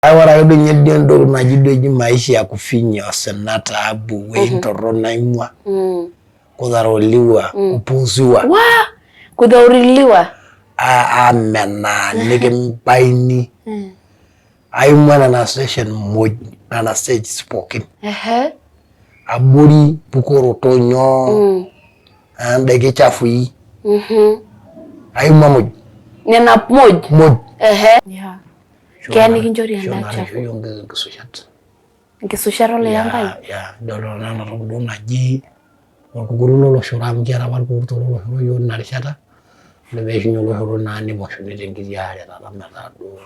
Ore ake duo ninye duo entoki naji duo eji maisha ya kufinya osina taabu wei ntorrono naing'ua kudharauliwa kupuuziwa Wa! Kudhauriliwa. amenaa nikimbaini aimua nena station muj nena stages pookin Ehe. abori pukoroto nyoo ndaiki chafui aimua muj Nena muj. muj Ehe. Yeah. Keya nikinchori endaa chafu. Nkisushat. Nkisushat olikae Enkai? Yeah, idol ena toki duo naji orkukuri loloshoro amu kiata apa irkurt loloshoro yiok tina rishata, ore peishunye oloshoro naa niposhuni tenkiti are taata metaa duo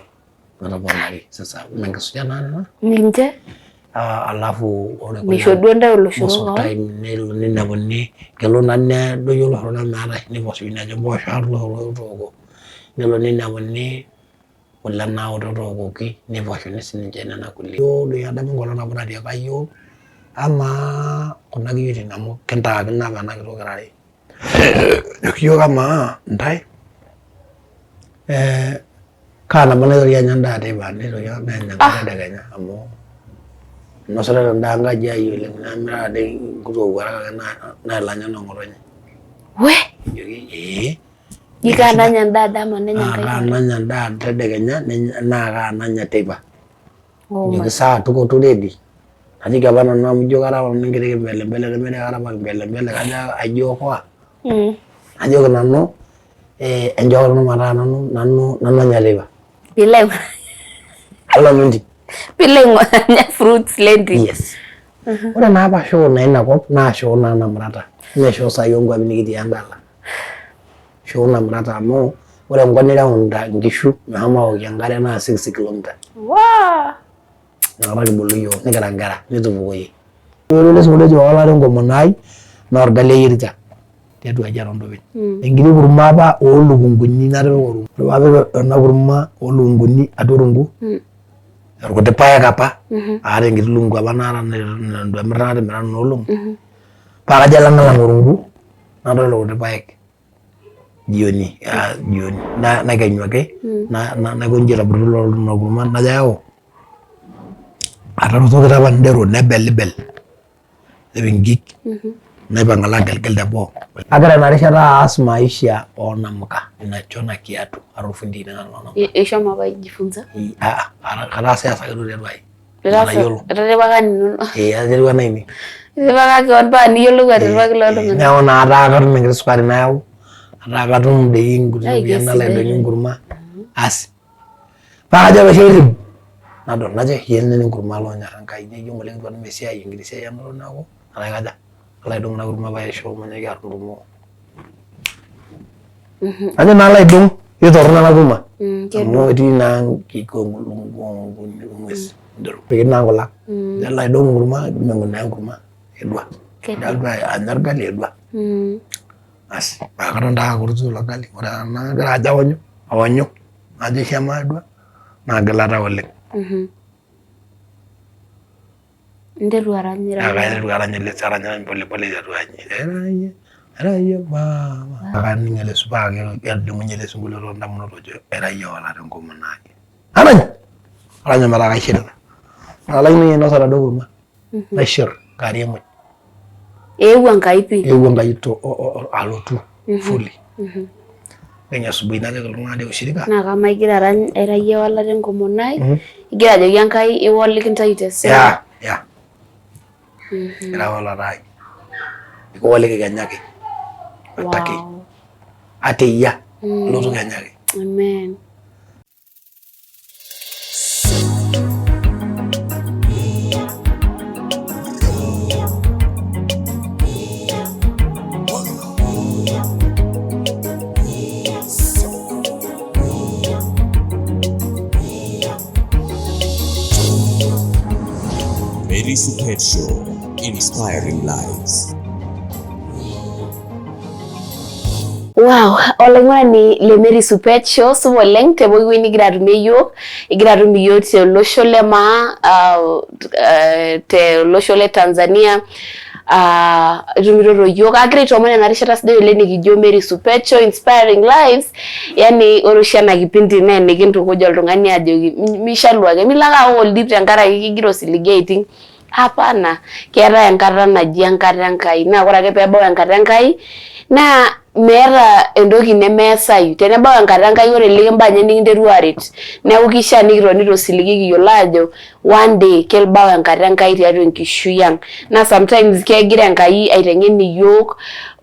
metoponari. Sasa mee nkisushat naa nena? Ninche. Alafu ore Misho duo ntae oloshoro most of kewon? time nelo ninepuni kelo naa nedoyio oloshoro naa meetae niposhuni ajo mpoosho oloshoro otooko nelo ninepuni kule naoto tookoki neiposhuni sininche nena kulie. Iyiook doi adamu enkolong nabo natiaka iyiook amaa kuna kiyioitin amu kintaakino apa ena kitok kira are, ajoki iyiook amaa intae kaa nabo naitoki anya endaa teipa nitoki nenya enkae tedekenya amu inositata endaa enkaji ai oleng nemirata doi nkuti owuarak ake nailanya noo ng'otonye. Weh! Ajoki ee. Ji kaa nanya endaa dama nenya Naa enkae kaa kewarie. nanya endaa tedekenya naa kaa nanya teipa. Oh Ajoki my sawa tuko tu ready. Najoki apa nanu amu ijo kara apa nanu enkiti kimbelembele nemedii kara apa kimbelembele kajo aijiokoa. Najoki nanu enchooki nanu metaa nanu nanu nanu anya teipa. Pilo aing'uraa Alo nanu entim. Pilo aing'uraa anya fruits lentim. Yes. Ore naa apa shoo naa ina kop naa shoo naa namurata. Mee shoo saai oonkuapi nikitii endala. Shoo namurata amu ore enkop nireu inkishu meshomo aokie enkare naa 6 kilometer. Waa! Inakata kibulu iyiook nikira inkera nitupukoyie. Ore ele sinkolio oji ewalata enkomono ai naa orgali eyierita tiatua aji eton openy. Enkiti kurma apa oo lukunkuni natipika orungu. Ore paapik ena kurma oo lukunkuni atua orungu irkuti paek apa aata enkiti lukunku apa naata neitu emirr natimira nena olong'i paa kajo alang'ilang orungu nadol irkuti paek jioni jioni nakenyu ake naiko inji aitobirr ina kurma najo ayau atarotoki taa apa ndero nebelibel nepik inkik naipang alo agelgel teboo. Agira ina rishata aas maisha oo namuka ina chona kiatu ara olfundi loo namuka. Ishomo apa aijifunza? Kataasa ake duo tiatua aji. Mayiolo. Itiripaka ninono. Ee aterewua nainei. Itiripaka kewon paa niyiolou atiripaki lelo tung'anak. Neeku naa ataa katum enkiti sukari nayau, ataa katum dei nkuti ropiyiani nalo aidong'ie enkurma, asi paa kajo aloshi airrib nadol najo ene enkurma olonyor Enkai nejo ng'ole kitu atum esiai enkiti siai anoto neeku alo aikaja alo aidong ina kurma paisho manyaaki aturrumoo. Ajo naa alo aidong itorrono ena kurma amu etii naa nkik ong'ues piki naa nkulak nalo aidong enkurma mengu naa enkurma edua alotu anya orgali edua asi paa katon taa akurtu ilo gali ore enagira ajo aonyu aonyu najo aishoo edua naagila tau oleng. Interu arany ira. Aiteru arany ele arany pole pole tiatua aji. Erayie, erayie mama. Kaning ele paa kedumunye ele sinkolio too ndamunot ojo erayie ewalata enkomono ai. Arany! Arany ometaa kaishirita. Nalaikino ainosa enaduo kurma. Naishir kewarie muj. Eewuo Enkai pii. Eewuo Enkai alotu fully. Kenya asubuhi najoki iltung'anak le ushirika. Naa kamaa igira arany airayie ewalata enkomono ai, igira ajoki Enkai iwa olikintayu te sera. Yeah, yeah. Ira ewalata ai. Nikiwoliki kenya ake. Atake. Ata eyia. Ilotu kenya ake. Amen. Mary Supet Show, inspiring lives. Wow, olaing'urani le Mary Supet Show, supa oleng te pooki wueji nigira atumie iyiook. Igira atum iyiook tolosho le maa, te losho le Tanzania. Itumitoto iyiook agira aitoomon ena rishata sidai oleng nikijo Mary Supecho inspiring lives yani ore oshi ena kipindi naa enikintukuj oltung'ani ajoki mishalu ake milo ake aok oldip tenkaraki kigira osiligi aiting hapana keetae enkata naji enkata Enkai naa ore ake peebau enkata Enkai naa meeta entoki nemeesayu tenebau enkata Enkai ore likimbaa ninye nikinteru aaret neeku kishaa nikitoni tosiligi kiyiolo aajo one day kebau enkata Enkai tiatua enkishui ang. Naa sometimes kegira Enkai aiteng'en iyiook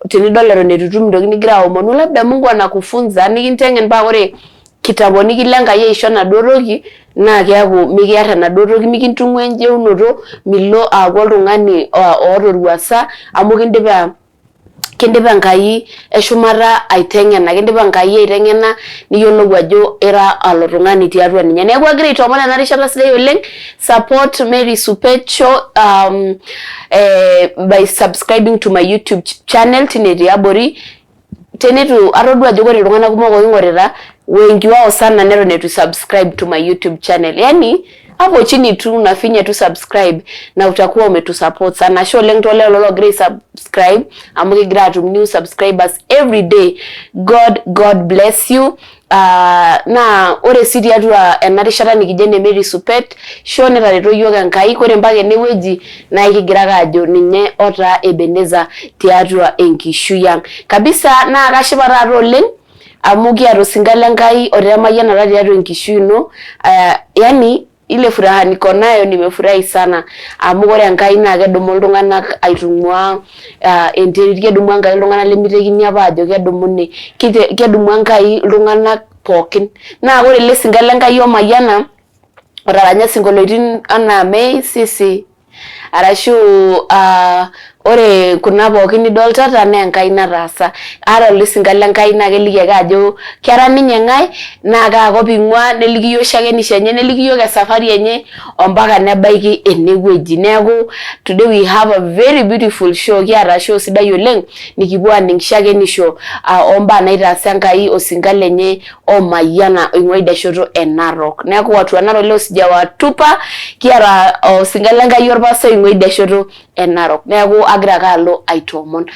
tenidol eton eitu itum intokitin nigira aomonu labda Mungu anakufunza nikinteng'en paa ore kitambo nikilo Enkai aisho enaduo toki naa keeku mikiarr enaduo toki mikintung'uaa enjeunoto milo aaku oltung'ani oota orwuasa amu kindipa kindipa Enkai eshumata aiteng'ena, kindipa Enkai aiteng'ena niyiolou ajo ira alo tung'ani tiatua ninye. Neeku agira aitoomon ena rishata sidai oleng, support Mary Supecho by subscribing to my YouTube channel tine tiabori. Teneitu atodua ajo ore iltung'anak kumok oing'orita wengi wao sana neton eitu subscribe to my YouTube channel. Yani hapo chini tu unafinya tu subscribe na utakuwa umetusupport sana. Ashe oleng too lelo loogira ai subscribe amu kigira atum new subscribers every day. God bless you. Naa ore sii tiatua ena rishata nikijo ene Mary Supet show netareto iyiook Enkai ore mpaka enewueji naa ekigira ake ajo ninye otaa Ebeneza tiatua enkishui ang kabisa. Naa kashipa taata oleng amu kiata osinka le Nkai otaa emayianata tiatua enkishui ino. Yani ile furaha niko nayo nimefurahi sana amu ore Enkai naa kedumu iltung'anak aitung'uaa enterit, kedumu Enkai iltung'anak lemeitekini apa ajo kedumuni, kedumu Enkai iltung'anak pookin. Naa ore ele sinka le Nkai omayiana otaranya isinkolioitin anaa Meisisi arashu ore kuna pookin nidoltata naa Enkai nataasa. Ata ele sinka le Nkai naa keliki ake ajo kera ninye ng'ae naa kaa kop ing'ua neliki iyiook shakenisho enye neliki iyiook esafari enye ompaka nebaiki ene wueji. Neeku today we have a very beautiful show, kiata show sidai oleng nikipuo aning shakenisho ombaa naitaasa Enkai osinka lenye omayiana oing'ua idia shoto e Narok. Neeku watu wa Narok leo sijawatupa, kiata osinka le Nkai orpastai oing'ua idia shoto e Narok. Neeku agira ake alo aitoomon.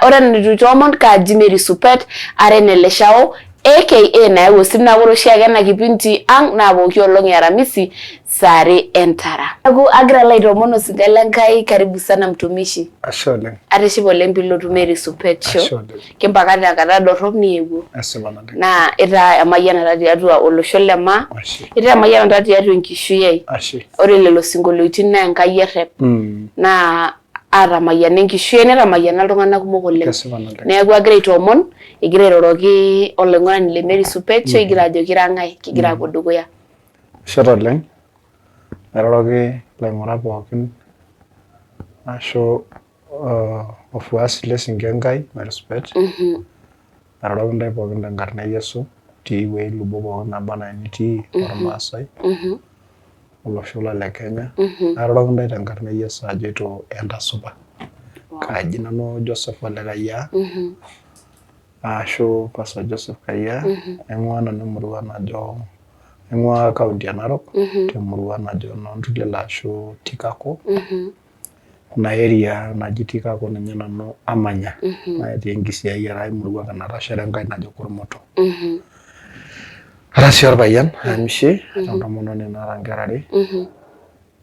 Ore eton eitu aitoomon kaaji Mary Supet ara ene Leshao aka nayau osim naa ore oshiake ena kipindi ang naa pooki olong e Aramisi saa are entara. Neeku agira alo aitoomon osinka le Nkai, karibu sana mtumishi. Ashe oleng. Atishipe oleng piilotu Mary Supet show. Ashe oleng. Kimpaka tenkata dorrop niewuo. Esipa naleng. Naa itaa emayianata tiatua olosho le maa, Ashe. itaa emayianata tiatua enkishui ai. Ashe. Ore lelo sinkolioitin naa Enkai errep. Naa aatamayiana enkishui ai netamayiana iltung'anak kumok oleng. Kesipa naleng. Neeku agira aitoomon igira airoroki olaing'urani le Mary Supecho igira ajoki ira ng'ae kigira aapuo dukuya. Ashe taa oleng. Airoroki ilaing'urak pookin ashu wafuasi le Sinka Enkai Mary Supet. Airoroki intae pookin tenkarna e Yesu tii wueji lubot pookin naba anaa enitii ormaasai olosho lang le Kenya. Airoroki intae tenkarna e Yesu ajoito entasupa. Kaaji nanu Joseph Ole Kayiaa ashu Pastor Joseph Kayiaa aing'ua nanu emurua najo aing'ua county e Narok temurua najo Noontulele ashu Tikako. Ina area naji Tikako ninye nanu amanya netii enkisiayiare ai murua ake natashare Enkai najo Kormoto. Ara sii orpayian ayamishe aata entomononi naata nkera are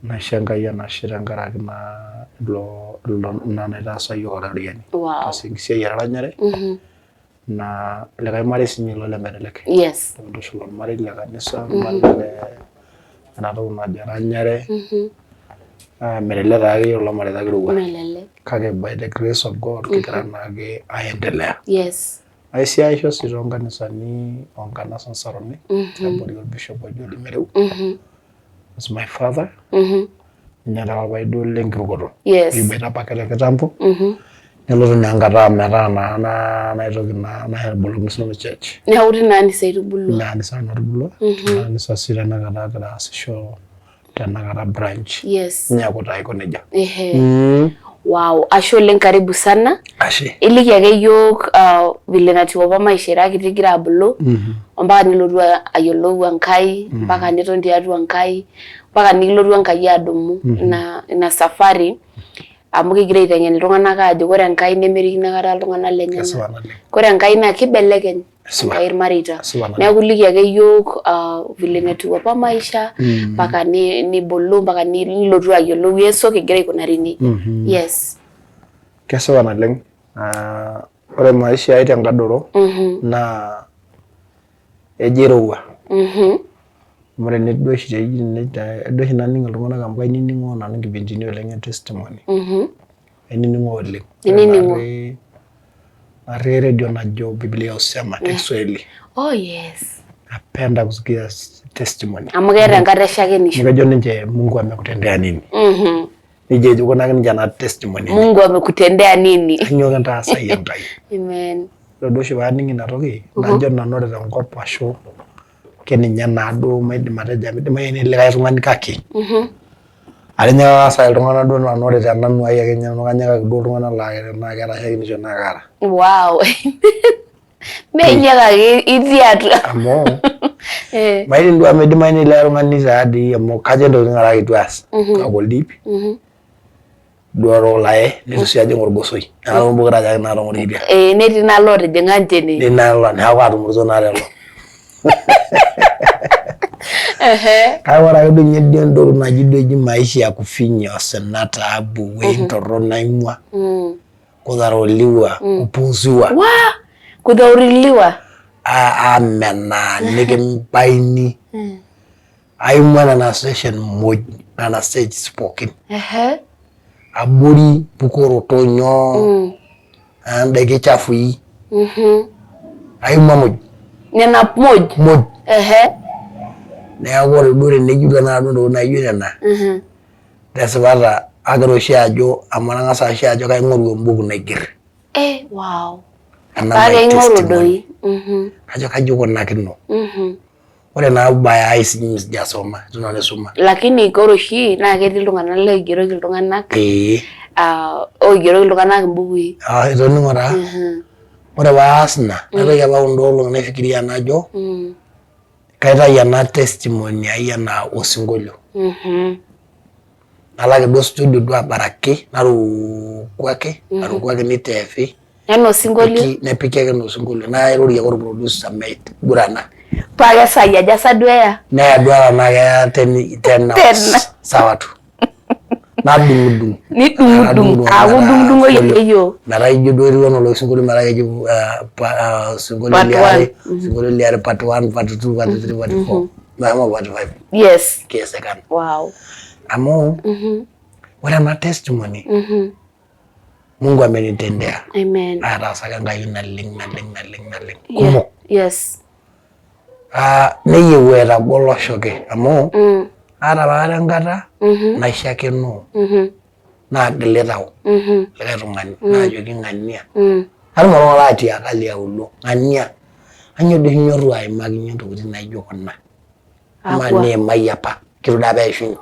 naisho Enkai enashe tenkaraki naa ilo ina naitaasa iyiook Olaitoriani. Taasa enkisiai eranyare naa likae marei sinye ilo lemelelek. Yes. Intushul ormarei le kanisa, ormarei le ena toki najo eranyare. Naa melelek taake lelo mareita kirowua. Melelek. Kake by the grace of God kigira naake aendelea. Yes. Aisiaisho sii toonkanisani oo nkanasani tiabori orbishop oji Ole Mereu. Is my father. Ninye taa papai duo lenkirukoto. Yes. Nikiboita apake te kitambo. Nelotu naa enkata metaa naa naitoki naa nabolokini sinanu church. Neeku tina anisa itubulua. Ina anisa nanu atubulua. Tina anisa sii tenakata agira aasisho tenakata branch. Yes. Neeku taa aiko nejia. Ehe. Wow, ashe oleng karibu sana. Ashe. Iliki ake yiok vile natiu apa maisha ira kiti igira abulu ompaka nilotu ayiolou Enkai mpaka niton tiatua Enkai mpaka nikilotu Enkai adumu ina, ina safari. Amu kigira aiteng'en iltung'anak aajo ore Enkai nemerikino aikata iltung'anak lenyenak. Kesipa naleng. Ore Enkai naa kibelekeny Kesipa. Enkai irmareita. Kesipa naleng. Neeku iliki ake iyiook vile netiu apa maisha mpaka nibulu mpaka nilotu ayiolou Yesu kigira aikunari nejia. Yes. Kesipa naleng. Ore maisha ai tenkadoro naa ejo eirowua. Amu teneduo oshi ejo oshi naning iltung'anak amu kainining'oo nanu inkipindini oleng e testimony. Ainining'oo oleng. Inining'o. Natii eredio najo Biblia Husema te Kiswahili. Oh yes. Napenda kusikia testimony. Amu keeta enkata e shakenisho. Amu kejo ninche Mungu amekutendea nini. Nejia ejo kunaki ninche ena testimony. Mungu amekutendea nini? Kanyoo kintaasa iyie Enkai? Amen. Ore duo oshi paaning ina toki najo nanu ore tenkop ashu keninye naaduo maidim atejo amu idimayu netii likae tung'ani kake atinyikaka sai iltung'anak duo nanu ore tenanu ai ake ninye nanu kanyikaki duo iltung'anak laa tenaa keeta shakenisho naa kaata. Wow. Menyikaki itii atua. Amu Eh. maidim duo amu idimayu netii likae tung'ani taadii amu kajo intokitin are ake eitu aas. Kake oldip duo olae neitu sii ajing orgosoi. Neeku pokira ajo ake naatong'orikitia. Eh, netii naa lootijing'a ninche ine. Netii naa lelo neeku aatumutito naa lelo. Ehe. Kake ore ake duo ninye duo entoki naji duo eji maisha ya kufinya osina taabu wentorrono naing'ua kudharauliwa kupuuziwa Wa! Kudhauriliwa. amenaa nikimbaini aimua nena session muj nena stages pookin Ehe. abori pukoroto nyoo ndaiki chafui aimua muj Nena muj. muj Ehe. neeku ore duo teneji duo tenakata ntokitin naijo nena tesipata agira oshi ajo amu atang'asa oshi ajo kaing'oru embuku naigerr Eh, wow. ena Kake my ing'oru testimony doi. Mhm. kajo kaji ikunakino Mhm. ore naa ubaya ai sijui sijasoma itu nanu aisuma Lakini ore oshi naa ketii iltung'anak loigeroki iltung'anak ee ah, oigeroki iltung'anak imbukui. ah, itoning'o taa Mhm. ore paas ina naitoki apa kunda olong'i naifikiria najo Mm. kaitayu ena testimony ai enaa osinkolio Mhm. nalo ake duo studio duo abaraki naruku ake aruku ake niteefi Enaa osinkolio. Nepiki ake ina osinkolio nairorie ake orproducer meigurana. Paa kesaai aja sa duo eya? Neya duo tenaa keya 10 hours sawa tu. Nadung'udung. Nidung'udung aaku idung'udung'oki ake iyiook. Metaa ijo duo etiu enaa oloshi sinkolio metaa keji osinkolio liare, osinkolio liare part 1, part 2, part 3, part 4. Meshomo part 5. Yes. Kiwezekana. Wow. Amu ore ena testimony Mungu amenitendea. Amen. Naataasaka Enkai naleng naleng naleng naleng kumok. Yes. Ah, neyieu etagolo oshoki amu aata apa kata enkata naishakenoo naagili tau likae tung'ani naajoki ng'ania. Atum oltung'ani laatiaka liauluo ng'ania kanyoo doi inyoru aimakinye ntokitin naijo kuna. Amaa niimayie apa kitu doi apa eishunye.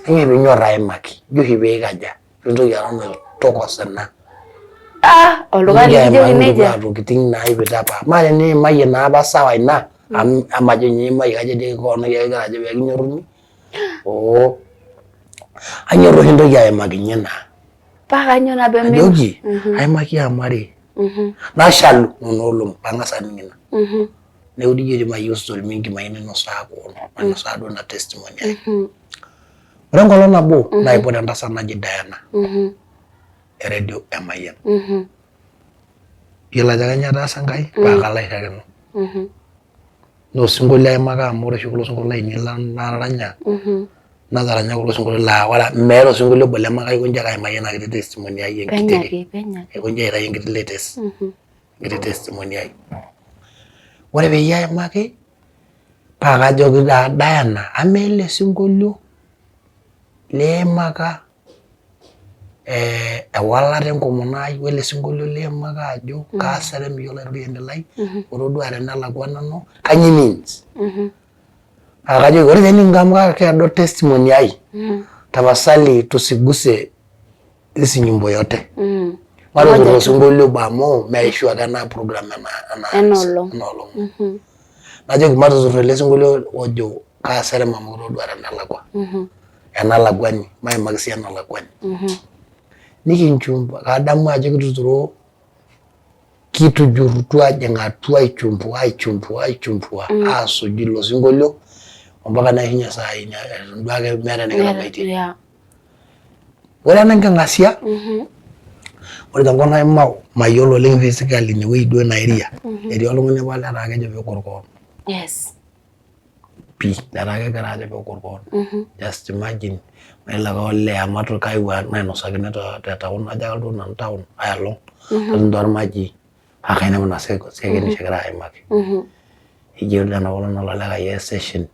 Kanyoo pinyor aimaki ijo oshi piikaja pintoki aton aitok osina. Ah, oltung'ani likijoki nejia. Ntokitin naipita apa. Amaa teniimayie naa apa sawa ina amu majo ninye iimayie kajo dii koon kegira ajo pee kinyorruni oo anyor oshi intoki aimakinye naa. Paa kanyoo naa pee Ajoki aimaki amu are nashalu nena olong'i pang'as aning ina. Neeku ijo dii mayieu story mingi mayieu nainosaa koon nainosaa duo ina testimony ai. Ore enkolong nabo naipot entasat naji Diana e redio e Mayian. Yiolo ajo kainyoo etaasa Enkai paa kalo aishakeno. Naa osinkolio aimaka amu ore oshi kulo sinkolioitin lainei lataranya nataranya kulo sinkolioitin laa ore meeta osinkolio obo lemakaiko inji ake aimaki ena kiti testimony ai enkiti ake. Aiko inji aitayu enkiti latest enkiti testimony ai. Ore peyie aimaki paa kajoki taa Diana amaa ele sinkolio liimaka ewalata enkomono ai wele sinkolio liimaka ajo kaasare miyiolo olaitoriani lai otoduare enelakua nanu kanyoo imeans? Paa kajoki ore teningo amu keedo testimony ai tapasali tusiguse hizi nyimbo yote matuturo osinkolio obo amu meishu ake ena program ena olong. Najoki matutur ele sinkolio ojo kaasere amu kitoduare enelakua enalakuani maimaki sii enalakuani. Nikinchumba kadamu ajo kituturo kitujurrutuo ajing atua aichumbua aichumbua aichumbua asuj ilo sinkolio ompaka neishunye isaai eton duake meeta enikitabaitie. Ore enenking'asia ore tenkop naji Mau mayiolo oleng physically inewueji duo ina area etii oltung'ani apa letaa kejo peegor koon. Pii netaa kegira ajo peegor koon. Just imagine ore ilo ake olee amu kayewuo nainosakini te town ajo ake alotu nanu town aelong atum tormajii paa kainepu ina sekenisho egira aimaki. Eji ore ena olong nalo likae e session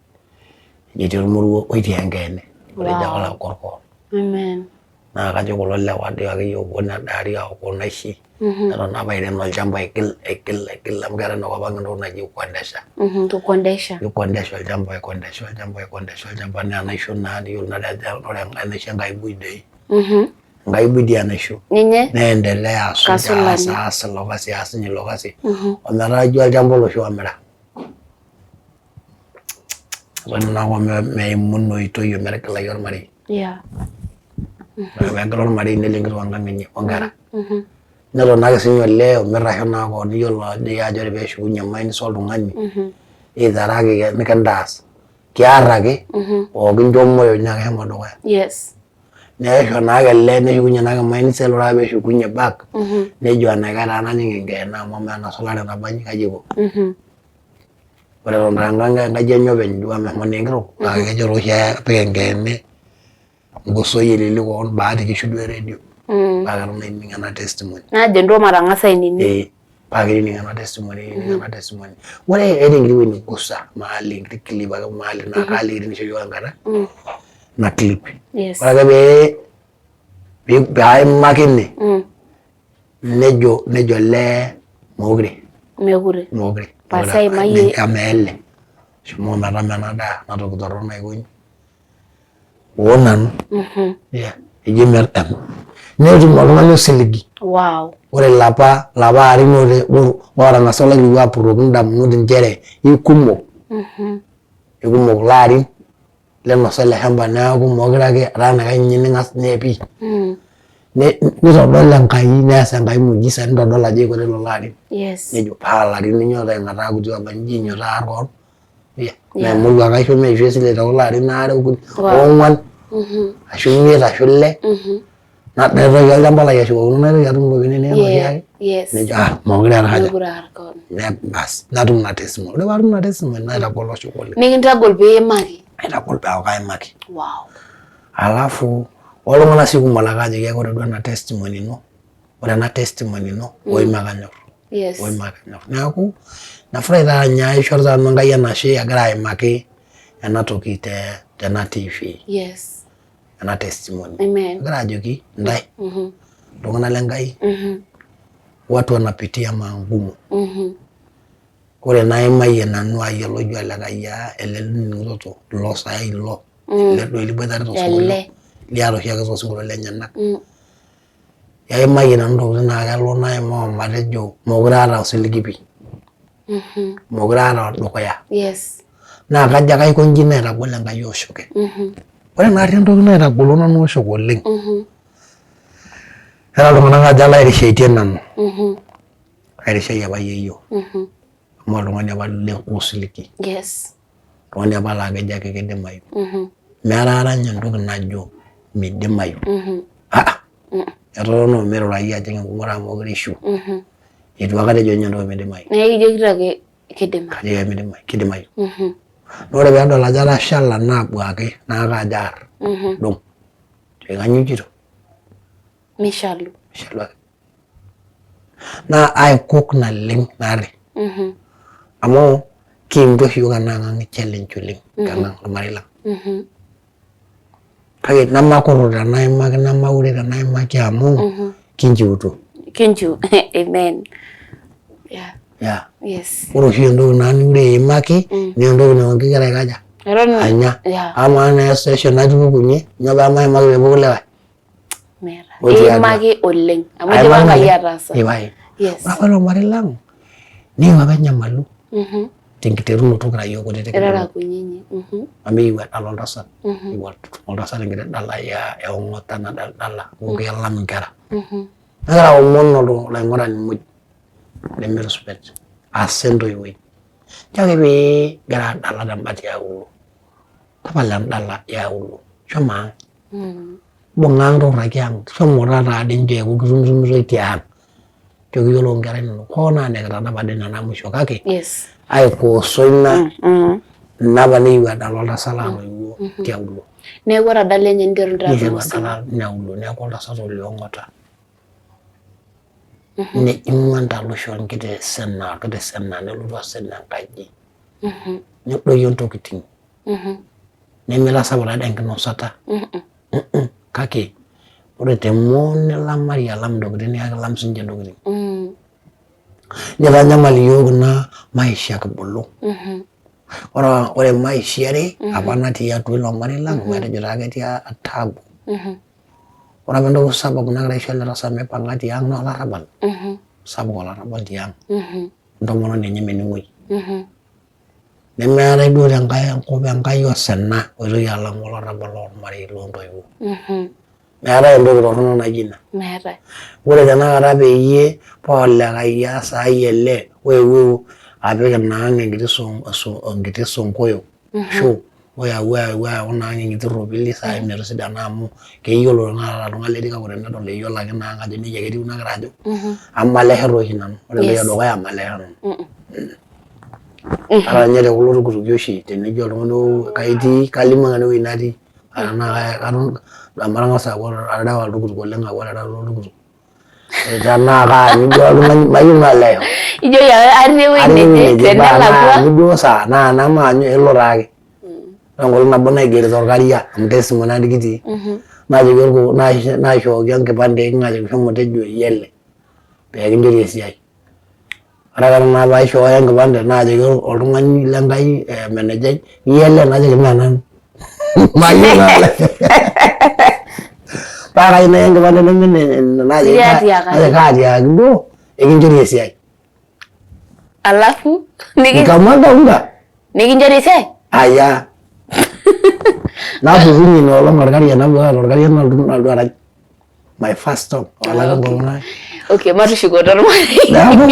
etii ormoruo oitii enkeene otejo ake alo agor koon. Naa kajo kulo lewa dii akeyie oopuo nedaari aoku naishi neton apa airem olchamba aigil aigil aigil amu keetae inakop ang entoki naji kukondesha. Kukondesha. Kukondesha olchamba aikondesha olchamba aikondesha olchamba naa enaisho naa niyiolo naa ajo ore enaisho enkaibui doi. Enkaibui dii enaisho. Ninye. Neendelea asuj aas aas ilo kasi aas ninye ilo kasi ometaa ijo olchamba oloshi omira. Eton naa meimu ina oitoi ometigilai ormarei. Ore peegila ormarei nelo enkitok enkang enye onkera. Neton ake sininye olee omitasho naa koon niyiolo dii ajo ore peeshukunye emainisa oltung'ani nitaraki nikintaas kiar ake oo kincho moyo neeku keshomo dukuya. Neisho naake ele neshukunye naake emainisa ore ake peeshukunye back nejo enaikash taa najing enkeene amu amaa enasulare nabanji kaji aiko. Ore eton aa enkang enkaji enye openy duo amu meshomo naa enkitok kake kejo taa oshi apik enkeene gosoi elili koon bahati kishu duo eredio paa keton ainining ena testimony. Najo ntoo matang'asa ainining. Ee paa kinining ena testimony kinining ena testimony. Ore eeta enkiti wueji nigusa mahali enkiti clip ake mahali naa kaaliki tenisho iyiook enkata ina clip. Ore ake pee aimaki ine nejo nejo olee mookure Mekure. mookure Pasaa imayie. amaa ele shomo ometama ena daa ena toki torrono naikonji oo nanu yeah eji netum oltung'ani osiligi. Ore ilapa lapa arin ootang'asa olaitoriani apurroki indamunot inchere ikumok ikumok kulo arin linosa ele shamba neeku meekure ake etaa enikash ninye ning'as neepi nitodol Enkai nees Enkai muujiza nitodol ajo ikuti lelo arin nejo paa ilarin linyooto aing'ataa kuti ooba inji inyooto aar koon naa emorua ake aisho meishu esile tekulo arin aare okuni oong'uan ashu imiet ashu ile naitoki olchamba lai ashukokino naitoki atum iropiyiani ainei enaa oshiake nejo ah meekure eeta haja basi natum ina testimony ore paatum ina testimony naitagol oshuko oleng. Nikintagol pee iimaki? Naitagol pee aaku kaimaki. Alafu oltung'anak sii kumok laa kaajoki ake ore duo ena testimony ino ore ena testimony ino oi makanyorr oi makanyorr. Neeku nafurahi taa ninye aishorita nanu Enkai enashe agira aimaki ena toki tena TV. Ena testimony. Agira ajoki intae iltung'anak le Nkai watu wanapitia mangumu. Ore naimayie nanu ayiolo ojo olekayiaa ele lining'itoto ilo saai ilo ele doi liboitare tosinkolio liata oshiake tosinkolio lenyenak. Aimayie nanu intokitin naa kelo naimaa omatejo meekure aata osiligi pii. Meekure aata dukuya. Naa kajo ake aiko inji naitagol Enkai oshoke. Ore naarri entoki naitagolo nanu oshoke oleng, eeta iltung'anak ajo alo airishaitie nanu. Airishayie apa yeyio amu oltung'ani apa losiligi. Oltung'ani apa laa kejo ake kidimayu. Meeta aikata ninye entoki najo midimayu. Etotona omeirurayu ajing engumoto amu meekure ishiu. Eitu aikata ejo ninye entoki midimayu. Neeku ijokito ake kidimayu. Kajo ake midimayu, kidimayu. Naa ore peedol ajo atashala naabuaki naa kaajo aar dung. Kanyoo ijito? Mishalu. Mishalu ake. Naa aikok naleng naarri. Amu kiimita oshi iyiook ena ang challenge oleng tenang ormarei lang. Kake nemakurru tenaimaki nemaure tenaimaki amu kinchiutuo. Kinchiu, amen. Yeah. Yeah. Yes. Ore oshi entoki naa niure iimaki naa entoki naa kigira aikaja? Anya. Amaa naa esession natupukunye nyoo pemaimaki peepuku likae? Meeta. Iimaki oleng amu idipa Enkai ataasa. Yes. Ore apa ilo marei lang niimu apa enyamalu. Tenkiterunoto kira iyiook kutitik. Irara kunyinyik. Amu ekiyieu edala oltasat. Ekipuo oltasat enkiti dala e ong'ata nadalidala amu kelam inkera. Nagira aomon olaing'urani muj le Meruspeet asa entoiwuoi. Nchoo ake pee igira adala tembata e aulo, tapala endala e aulo, shomo ang'. Mbung'a ang' turraki ang', shomo taata dii nchoo eeku kitumitumitoi tiang'. Nchoo kiyiolou inkera inonok hoo naa nekitanape ade nena musho kake aikuusu ina ina apa nikiyieu edala oltasat latoiwuo tiaulo. Neeku ore adala enye niteru intae Niteru adala tina aulo neeku oltasat oliong'ota. Nejing'u entalusho enkiti sena orkiti sena nelotu asen enkaji nedoyio ntokitin nemitasapuk taadoi enkinosata kake ore te more nilamari alam intokitin niaku ilam sininche intokitin. Nitanyamal iyiook ina maisha kibulu. Ore maisha are apa natii atua ilo marei lang matejo taa ketii taabu. Ore apa entoki sapuk nagira aisho ele tasat mipang'a tiang naa olarrabal. Sapuk olarrabal tiang. Entomononi enye mening'oi. Nemeetae duo tenkae kop Enkai osina oitoki alamu olarrabal lormarei loontoiwuo. Meetae entoki torrono naijo ina. Meetae. Ore tenakata peyie paa olekayiaa saai ele oewuo apik ina ang enkiti sonkoyo ashu oyawua ayau ina ang enkiti ropili saai metisidana amu keyiolo tenakata iltung'anak letii kake tenedol eyiolo ake ina ang ajo nejia ake etiu nagira ajo amu maleisho toi oshi nanu. Ore entoki edukuya maleisho nanu. Ata ninye te kulo tukutuki oshi tenejo oltung'ani oo kai itii kalimu ake nanu ewueji natii tenaa katon amu atang'asa aaku aterewa oltukutuk oleng aaku aterewa oltukutuk tenaa kaanyu duo oltung'ani mayieu naleisho. Ijoki ake atii ewueji neje tenelakua. Duo saa naa nemaanyu ilo taake. Ore enkolong nabo naigerito olkaria amu tesimu naadi kitii najoki orkokoo naishooki enkipande najoki shomo tejo iyie ele pee kinchori esiai. Ore ake naa paishooyo enkipande naajoki oltung'ani le Nkai manejai iyie ele najoki mee nanu mayieu nalo paa kayieu naya enkipande neme najoki kaatiakaki duo ekinchori esiai. Alafu nikamwaga unga nikinchori esiai? Aya nashukunye ina olong olkaria nabukaa tolkaria nalotu arany my first song olari enkolong nae. Okay, matushukoto ormarei. Neeku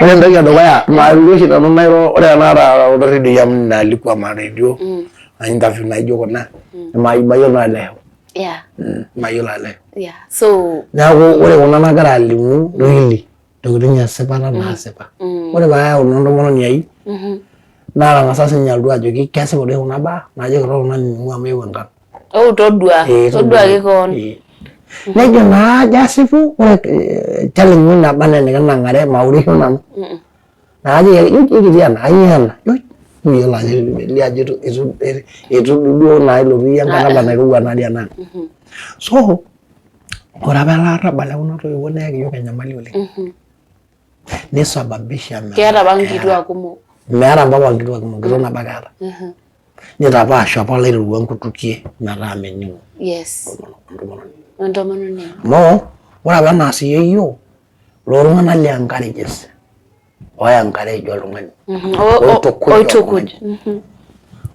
ore entoki edukuya maru oshi nanu nairo ore tenakata kulo redioi amu inaalikwa ma redio na interview naijo kuna mayiolo aleho. Mayiolo aleho. So neeku ore kuna nagira alimu really ntokitin esipata naasipa. Ore paayau naa entomononi ai natang'asa sininye alotu ajoki kesipa doi kuna baa najoki totona nining'u amu eewuo enkang. Oh, todua. Todua ake koon. Nejo naa ajo asipu ore challenge muj naba anaa enikinang'are maurisho nanu. Naa kajoki ake ijo ekitii ena kainyoo ena miyiolo ajo elio ajo eitu duo naa ilotu iyie enkata apa nairowua naadii ena ang. So ore apa ele arrabal lekuna toiwuo neyaki iyiook enyamali oleng. Nisababisha metaa Keeta apa nkituak kumok. Meeta mpapa nkituak kumok, enkitok nabo ake eeta. Nitapaash apa olairorua nkutukie metaa mening'o. Yes. Entomononi. Entomononi. Amu ore apa enaas yieyioo loo tung'anak le encourages oi encourage oltung'ani. Oitukuj. Oitukuj.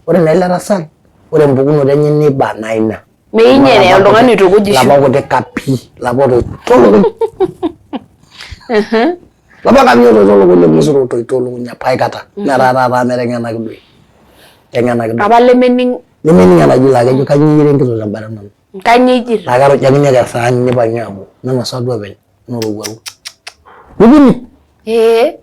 Ore naa ele tasat ore empukunoto enye neiba naa ina. Meinyere oltung'ani oitukujisho. Lapa kuti kapi, lapa otoito lukuny. Lapa kapi otoito lukuny le musuro otoito lukuny apa aikata. Netaa taata meteng'enaki doi. Teng'enaki doi. Apa lemening. Lemening enaji laa kejo kainyoo eyiara enkitok tembata nanu. Kainyoo ijito. Naa kerujakini ake esaani nipang'ie aapuo. Minosa duo openy. Nolowuaru. Kukuni. Ee.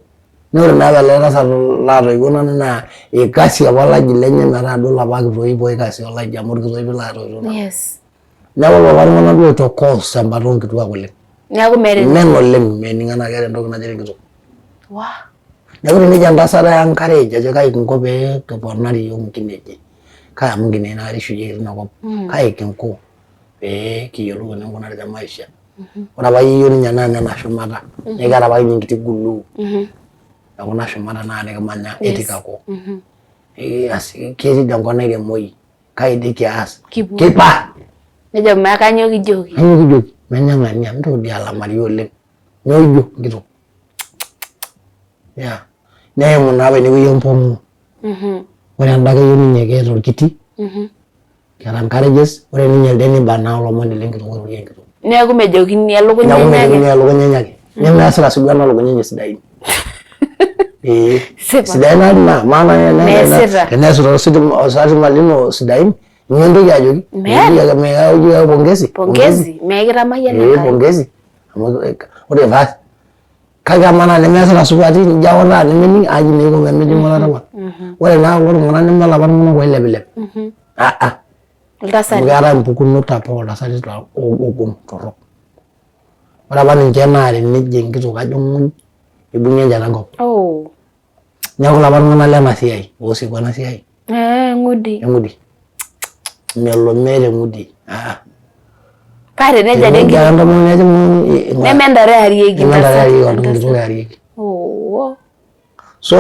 Naa ore naa apa ele tasat latoiwuo nanu naa eikasie apa olaji lenye metaa duo ilapa kitoip oikasie olaji amu orkitoipi latoiwuo nanu. Yes. Neeku lelo tung'anak duo oitokos tembata oonkituak oleng. Neeku meeta Men oleng mening enaa keeta entoki najo enkitok. Wah. Neeku tenejo entasat ae encourage ajo kai kinko pee kiponari iyiook inkinejik, kai amu nkinejik naari eshukieki tina kop, kai kinko pee kiyiolou eninkunari te maisha. Ore apa yieyioo ninye naa nena shumata neeku keeta apake ninye enkiti glue ekuna shumata naa nikimanya etikako. Ketii dii enkop nairemoi kai dii kias kipa. Nejo maa kainyoo kijoki. Kainyoo kijoki menya ng'ania mintoki dii alamari oleng nyoo ijo enkitok. Yeah. Neimu naa apa inewueji empomu. Ore enda kayioni ninye keeta orkiti. Keeta encourages. Ore ninye elde neiba naa olomoni lenkitok oirorie enkitok. Neeku mejokini elukunya Neeku enye ake. mejokini elukunya enye ake. Nemeesita sii duo ena lukunya enye sidain. Ee. Sipa. Sidain naa ina. Maana Meesita. teneesita ositima lino sidain, mintoki ajoki. Meeta. Meeta ake pongezi. Pongezi, meekitamayiana Ee Enkai. pongezi. Amu ore taa kake amaa naa nemeesita supati nijo autaa nemening aji naa iko pemejing olarabal. Ore naa kulo tung'anak neme ilapa tung'anak oilepilep. Aa amu Iltasati. keetae impukunot apa oltasati ogol torrok. Ore apa ninche naa tenejo enkitok ajo ng'uny ibung'i enchata enkop. Oh. Neeku ilapa tung'anak lena siai oosieku ena siai Eh, ng'udi. eng'udi. Melo meeta eng'udi. Aa Paa tenejo ade tenejo enkitok ake entomononi ajo ng'uny neme ntare earieki neme ntare iltasati. earieki oltung'ani kitok earieki. Oh. So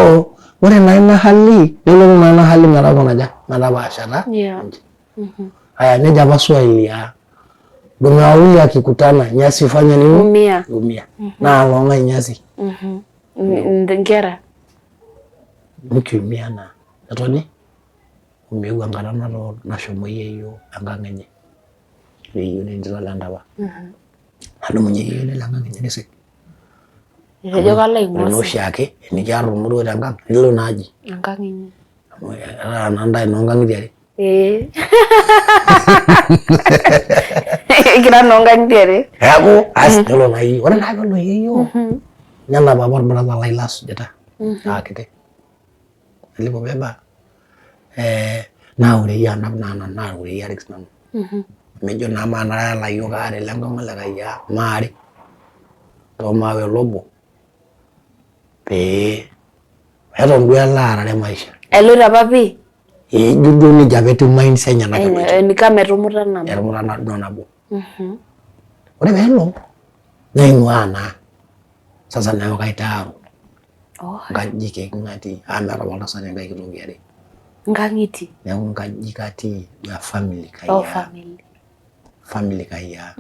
ore naa ina hali nelotu naa ina hali metapona metapaashata. Yeah. Haya, neja apa Swahili ya dume wawili akikutana nyasi fanya nini? Umia. Umia. Naa loong'ae nyasi Nkera. nikiumia naa netoni omeu enkata nashomo yieyioo enkang enye. Ore yieyioo naa entito lentapa. Nadumunye yieyioo nelo enkang enye nisik. Etejo kalo Ore aing'ua naa oshiake enikiar ormoruo tenkang nilo naa aji. enkang inyi. Amu etaa naa ntae inoonkang'itie are. Ee. Kira noonkang'itie are. Neeku asi nelo naa yieyioo. Ore naa peelo yieyioo nenap apa orbrother lai lasujita aa kiti. Alipobeba naureyie anap naa nanu naureyie arik sinanu. Nejo naa maa nara ilayiok aare lenkang olikae maare too maawe obo pee eton duo elo aarare maisha. Eloito apa pii? Ee ijo duo nejia apa etiu minds enyenak eloito. Ni kama etumuta nabo. Etumuta duo nabo. Ore peelo naing'uaa naa sasa neeku kaitaaru nkajijik eiking'atie amu meeta apa oltasat enkae kitok iare. Nkang'itie. Neeku nkajijik atii duo e family Oh, kayiaa. family. Family kayiaa.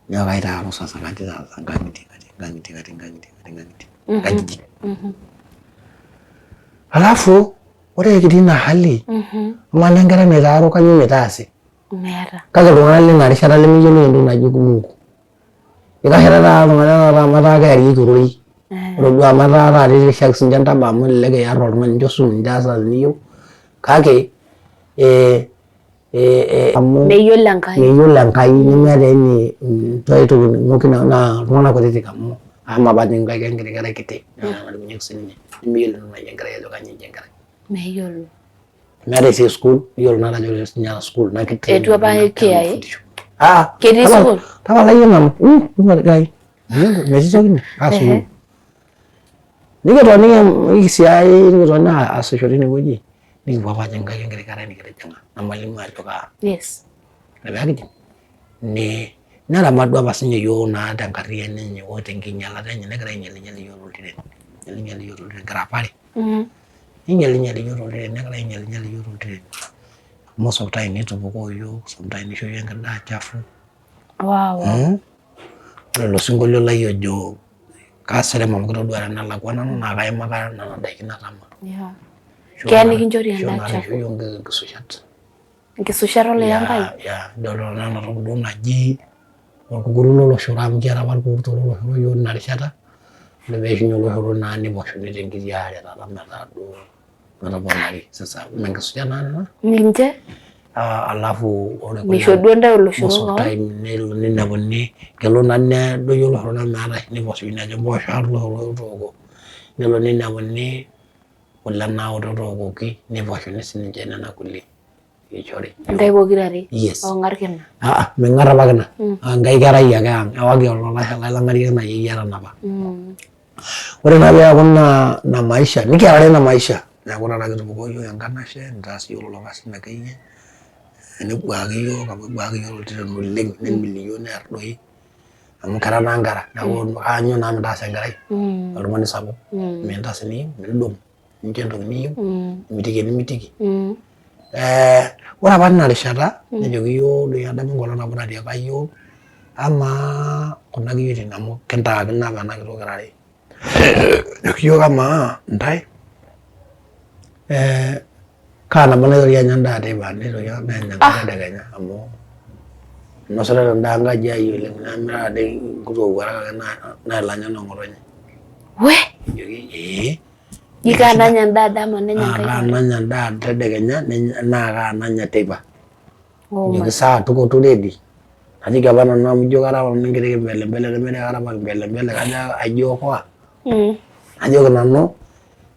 Neeku kaitaaru sasa katii sasa nkang'itie katii nkang'itie katii nkang'itie katii nkang'itie nkajijik. Alafu ore kitii ina hali amaa naa enkerai naitaaru kanyoo mitaasi? Meeta. Kake iltung'anak lina rishata lemeyiolo entoki naji Mungu. Ikashita taata iltung'anak taata amu etaa kearieki ororei. Ore duo amu etaa taata itirishaki sininche entaba amu elelek iyar oltung'ani nincho osumu nincho eas eniyieu kake amu Meyiolo Enkai. Meyiolo Enkai nemeeta any toki ning'uki naa iltung'anak kutitik amu amaa apa ninye enkiti kerai kiti naa sininye nemeyiolo entoki naji enkerai ajo kanyoo eji enkerai. Meyiolo. Meeta sii sukuul, iyiolo naa ajo ore sinye ena sukuul naa ki Etu apa kiai? Ah, Ketii sukuul? Tapala iyie nanu. Kai. Metii toki ine. Kaa sukuul? Nikitoni nikisiai nikitoni aasisho tinewueji nikipuo apa ajing Enkai enkiti kerai nikitijing'a na mwalimu ajo kaa. Yes. Ore pee kijing neramat duo apa sinye iyiook naa tenkarriyiano enye o tenkinyialata enye negira ainyialinyal iyiook toltiren, nyialinyal iyiook toltiren kira apa are. Ninyialinyal iyiook toltiren negira ainyialinyal iyiook toltiren. Most of time nitupukoo iyiook sometime nisho iyiook enkiti daa chafu. Wow. Ore ilo sinkolio lai ojo kaserem amu kitoduaa tenelakua nanu naa kaimaka nena daikin natama. Yeah. Keya nikinchori endaa chafu. Isho iyiook nkisushat. Nkisushat olikae Nkai? Yeah, idol ena toki duo naji orkukuri loloshoro amu kiata apa irkurt loloshoro iyiook tina rishata. Ore pee eishunye oloshoro naa niposhuni tenkiti are taata metaa duo metoponari. Sasa ime enkisuja naa nena. Ninche? Alafu ore Misho duo ntae oloshoro most of kewon? time nelo ninepuni kelo naa nedoyio oloshoro nemeetae niposhuni ajo mpoosho oloshoro tooko. Nelo ninepuni kule naoto tookoki niposhuni sininche nena kulie. Ichori. Ntae pokirare? Yes. Ong'ar kina? Aa ming'ar apa kina. Enkai kerai ake ang. Ewaki olalashe lai lang'arie kina yeyio etanapa. Ore naa peeku ina maisha nikiarare ina maisha neeku taata kitupukoo iyiook enkanashe nitaas iyiook lelo kasin akeyie nebuaki iyiook amu ebuaki iyiook oltiren oleng nemil iyiook neer doi amu kera naa nkera neeku kaanyu naa mintaas enkerai oltung'ani sapuk mintaas eniyieu nidung nincho entoki niyieu nimitiki enimitiki. Ore apa tina rishata nejoki iyiook doi adamu enkolong nabo natiaka iyiook amaa kuna kiyioitin amu kintaakino apa ena kitok kira are, nejoki iyiook amaa intae. Kaa nabo naitoki anya endaa teipa nitoki nenya enkae tedekenya amu inosita endaa enkaji ai oleng nemira ade nkuti owuarak ake nailanya nong'otonye. We! Ajoki ee. Ji kaa nanya endaa dama nenya enkae? Kaa nanya endaa tedekenya naa kaa nanya teipa. Ajoki sawa tuko tu ready. Najoki apa nanu amu ijo kara apa nanu enkiti kimbelembele nemedii kara apa kimbelembele kajo aijiokoa. Najoki nanu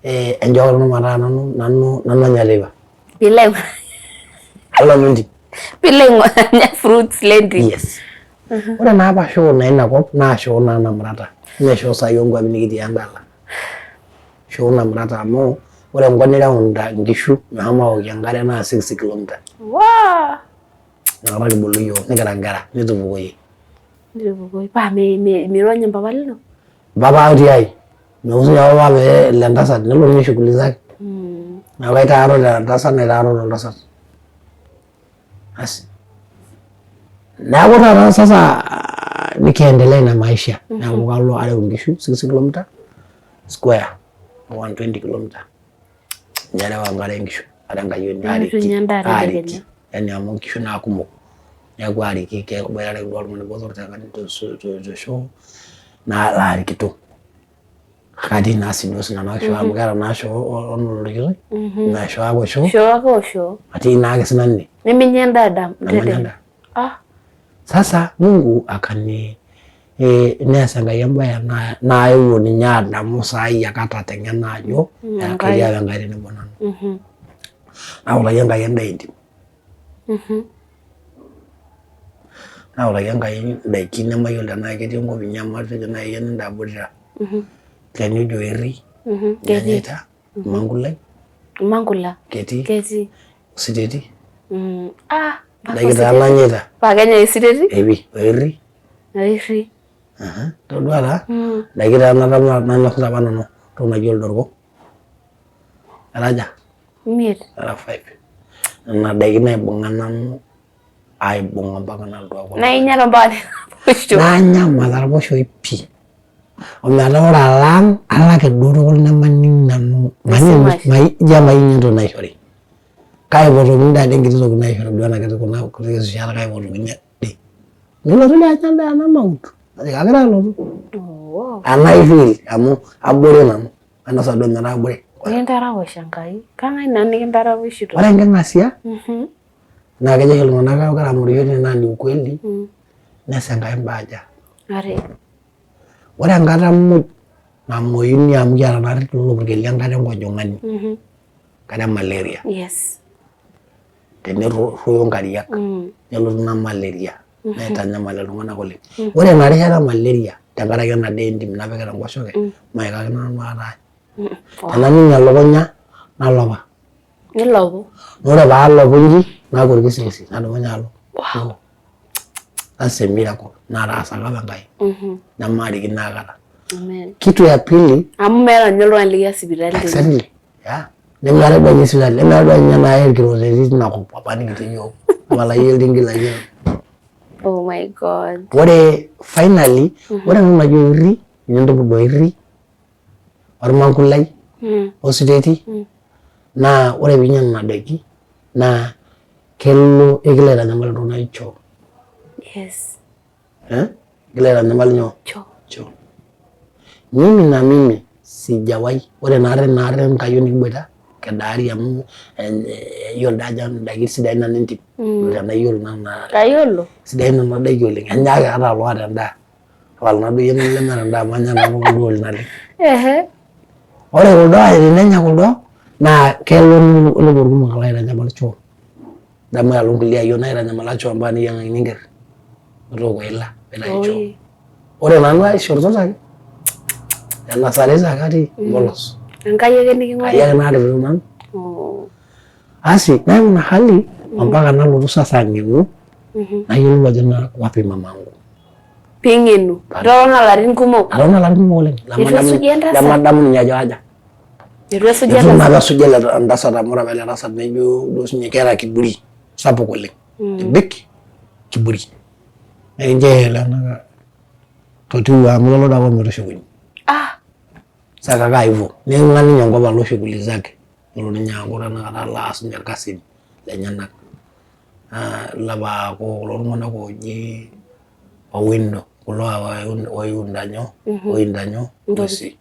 enchooki nanu mataa nanu nanu nanu anya teipa. Piilo Alo nanu entim. Piilo aing'oru fruits le ntim. Yes. Ore naa apa shoo naa ina kop naa shoo naa namurata. Mee shoo saai oonkuapi nikitii endala. Shoo namurata amu ore enkop nireu inkishu meshomo aokie enkare naa 6 kilometer. Waa! Inakata kibulu iyiook nikira nkera nitupukoyie. Nitupukoyie. Paa mirony mpapa lino? Mpapa otii ai. Meusu ninye papa pee elo entasat nelo ninye shughuli zake. Neeku kaitaaro tentasat naitaaro toltasat. Asi. Neeku taata sasa nikiendelea na maisha. Neeku kalo areu inkishu 6 kilometer square 120 kilometer. Ninye areu enkare inkishu ata enkayioni ariki ariki yani amu inkishu naa kumok. Neeku ariki keboitare duo oltung'ani botor te shoo naa laarikito. Katii naa sii duo sinanu shoo amu keeta naa shoo onolorikitoi mee shoo ake oshoo. Shoo ake oshoo. Atii naake sinanu ine. Neminya endaa dama? Namanya endaa. Sasa Mungu akani neas Enkai embae naewuo ninye adamu saai ake atateng'ena ajo ketii apa Enkai tenebo nanu. Nautaki Enkai endaa entim. Nautaki Enkai indaikin nemayiolo tenaa ketii enkop inyi amu atejo naaji enindabutita. Olchani oji oirri, nenyaita, ormangulai. Ormangula? Ketii. Ketii. Ositeti. Indaiki taa nanyaita. Paa kenyai ositeti? Epi, oirri. Oirri. Todua taa, indaiki taa nainosita apa nanu entoki naji oldorko. Era aja? Imiet. Era five. Nena daiki naibung'a nanu aibung ompaka nalotu aaku. Naa inya ake mpaka niraposho. Nanya omataraposhoi pii. Ometaa ore alo ang alo ake duo tukul nemaning nanu ijo emayieu ninye entoki naishori. Kaipotokini taata enkiti toki naishori duo ena kiti kuna kuti rishat kaipotokini ade. Nilotu dii anya endaa namaut. Najoki kagira alotu. Anaa I feel amu abore nanu. Ainosa duo metaa abore. Nikintaraposh Enkai. Kang'ae naa nikintaraposhito? Ore enking'asia naa kejo oshi iltung'anak kegira amorisho tine naa ni ukweli nees Enkai imbaa aja. Are. Ore enkata muj namuoyuni amu kiata naarri lelo purkeli enkata enkojong'ani, enkata e malaria. Yes. Tenerruoyo nkariak nelotu ina malaria naitanyamal iltung'anak oleng. Ore ina rishata e malaria tenkaraki ena daa entim napikita enkoshoke maikaki nanu aikata aany. Tenaning elukunya nalopa. Nilopu. Ore pee alopu inji naaku orkisirisi nadumunye alo. That's a miracle nataasaka apa Enkai nemaarikino aikata. Kitu ya pili. Amu meeta ninye oltung'ani likiya sipitali. Exactly. Yeah. Nemeetae duo ninye sipitali, nemeetae duo ninye nai irkitoteti tina kop apa nikitii iyiook. Tapala iyie oltinki laijo. Oh my God. Ore finally, ore entoki naji oirri, tenintukuj oirri, ormankulai, ositeti, naa ore piinya nena daiki naa kelo ekilo aitanyamal entoki naji choo. Yes. Ekilo aitanyamal nyoo? Choo. Choo. Mimi na mimi sijawahi, ore naarri naarri nkayiok nikiboita kedaari amu iyiolo doi ajo indaiki sidain nena entim. Tenaa iyiolo nena. Kayiolo. Sidain nena daiki oleng. Enya ake ata loota endaa. Tapala naa duo iyie lemeeta endaa amu anya nanu kuldo oleng naleng. Ore kuldo tenenya kuldo naa kelo nepuo irkumok alo aitanyamal choo. Damu alo nkulie ayiok naitanyamala choo mpaka neyiang'akini enkerr metooko eila peitayu choo. Ore nanu aishorita ake enasarita ake atii mpolos. Enkai ake niking'orita. Enkai ake naaripito nanu. Asi naimu ina hali mpaka nalotu sasa ang'enu nayiolou ajo naa wapi mamangu. Ping'enu. Itotona ilarin kumok. Atotona ilarin kumok oleng. Eitu esuji entasat. Lemadamu ninye ajo aja. Eitu esuji Eitu entasat. naa esuji ele tasat amu ore apa ele tasat naijo duo sinye keeta kiburi sapuk oleng. Kibik kiburi. Nekincho ele totiu amu kelo doi apa ometushukunye. Ah. Sasa kakaa hivyo. Ning'ua ninye enkop alo shughuli zake. Nelo ninye aaku tenakata alo aas ninye irkasin lenyenak. Naa elo apa aaku kulo tung'anak ooji Owindo kulo oiunda nyoo oinda nyoo ng'uesi.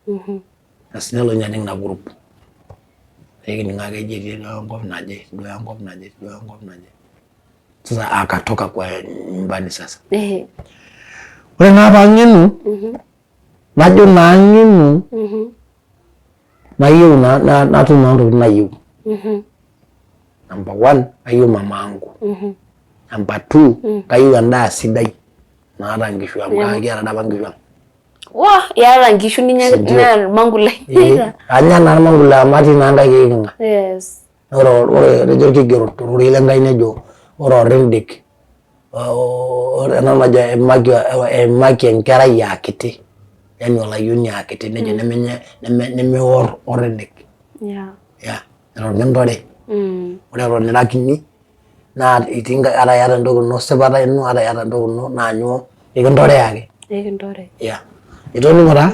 Asi nelo ninye ajing ina group. Ekining ake eji etii enkop naje, etii enkop naje, etii enkop naje. Sasa akatoka kwa nyumbani sasa. Ore naa paang'enu najo naa ang'enu nayieu naa natum naa ntokitin nayieu. Number one kayieu mama angu. Number two kayieu endaa sidai naata nkishu amu kiata dii apa nkishu ang. Wah, iyata nkishu ninya naa irmangulai. Anya naa irmangulai amu atii naa nkaik eiking'a. Yes. Ore ore etejo orkigerot ororei le Nkai nejo ore orindik ore ena najo eimaki enkerai aa kiti yani olayioni aa kiti nejo nemior orindik. Yeah. Yeah, eton kintore. Ore eton ira kinyi naa etii ata iyata entoki ino esipata ino ata iyata entoki ino naa nyoo ekintore ake. Ekintore. Yeah. Itoning'o taa?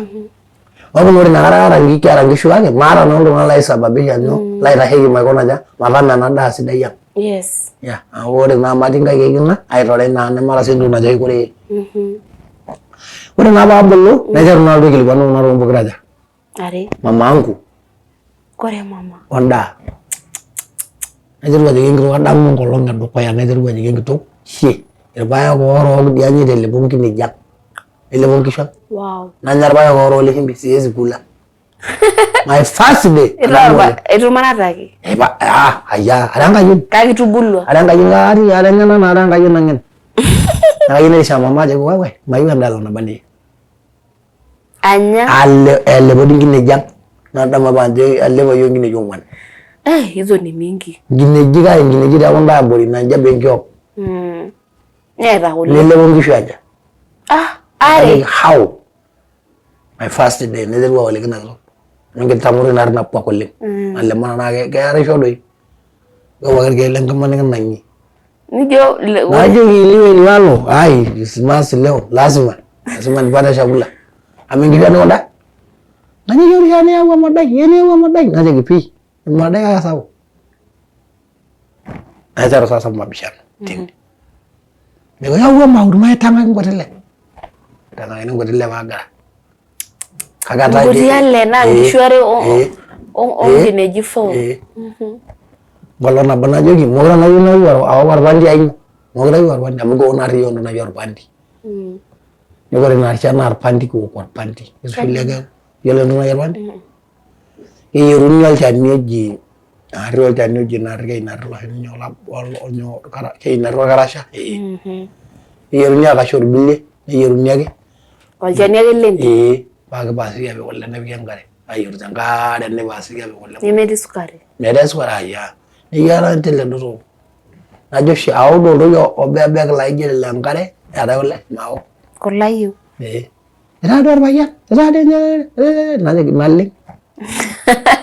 Neeku ore inakata kaata kiata nkishu kake maata naa oltung'ani laisababisha nyoo laitasheki maikuna aja matama ena daa sidai ang. Yes. Yeah. Neeku ore naa amu atii nkaik eiking'a aitore naa nemaata sii entoki najoki koree. Ore naa paabulu naiteru naa alotu aikilikuanu kuna tokitin pokira aja. Are. Mama angu. Kore mama. Ondaa. Naiteru ajoki enkitok adamu enkolong edukuya naiteru ajoki enkitok shie irpaek orook dii anyaita elepo nkineji ang. Elepo nkishu ang. Wow. Nanya irpaek orook le shimbi siwezi kula. My first day. Itumarataki? Ah, aya, ara enkayioni. Kake itubulua. Ara enkayioni atii, ara eng'eno naa ara enkayioni nang'en. Enkayioni nairisha mama ajoki wewe, mayieu endaa naba nejia. Anya. Alepo dii nkineji ang. Nadamu apa ajo alepo iyiook nkineji ong'uan. Eh, hizo ni mingi. Nkineji kake nkineji te kunda abori naijo aba enkiok. Neeta kule. Nelepo nkishu aja. Ah, are. How? My first day naiterua aoliki ina kitok. Enkiti tamoroi naarri napuak oleng. Nalema naa kearisho doi. Keoku ake irkeek lenkima nikinang'ie. Nijo Najoki liwe liwalo, ai masi leo lazima lazima nipate chakula. Amu enkishu ena kunda. Najoki ore oshiake niyau emadai, niyau emadai. Najoki pii, emadai kake sapuk. Naiteru sasa mabishano tine. Nejo yau emauri maitang'aki nkuti le. Aitang'akini nkuti le paagira. Kake ataa Nkuti ale naa nkishu are onkineji 4. Enkolong nabo najoki mokure nanu ayieu nayieu aok orpandi ai, mokure ayieu orpandi amu kiok naarri iyiok entoki naji orpandi. Neeku ore ina rishata naa orpandi kiok orpandi. Kitushuli ake yiolo entoki naji orpandi? Keyieruni olchani oji naarri olchani oji naarri keji naarri ilo shani nyoo keji naarri orkarasha ee. Keyieruni akashu orbilie neyieruni ake. Olchani ake lentim? Ee paa kipaasiki apik kule nepiki enkare ayieru tenkaare nipaasiki apik kule. Nemetii sukari? Metii sukari ayiaa. Neyiara nteledu tooko. Najo oshi aok duo oltoki obeebek laijo ele le nkare eetae kule maok. Kule ayieu. Ee. Etaa doi orpayian, etaa doi najoki naleng.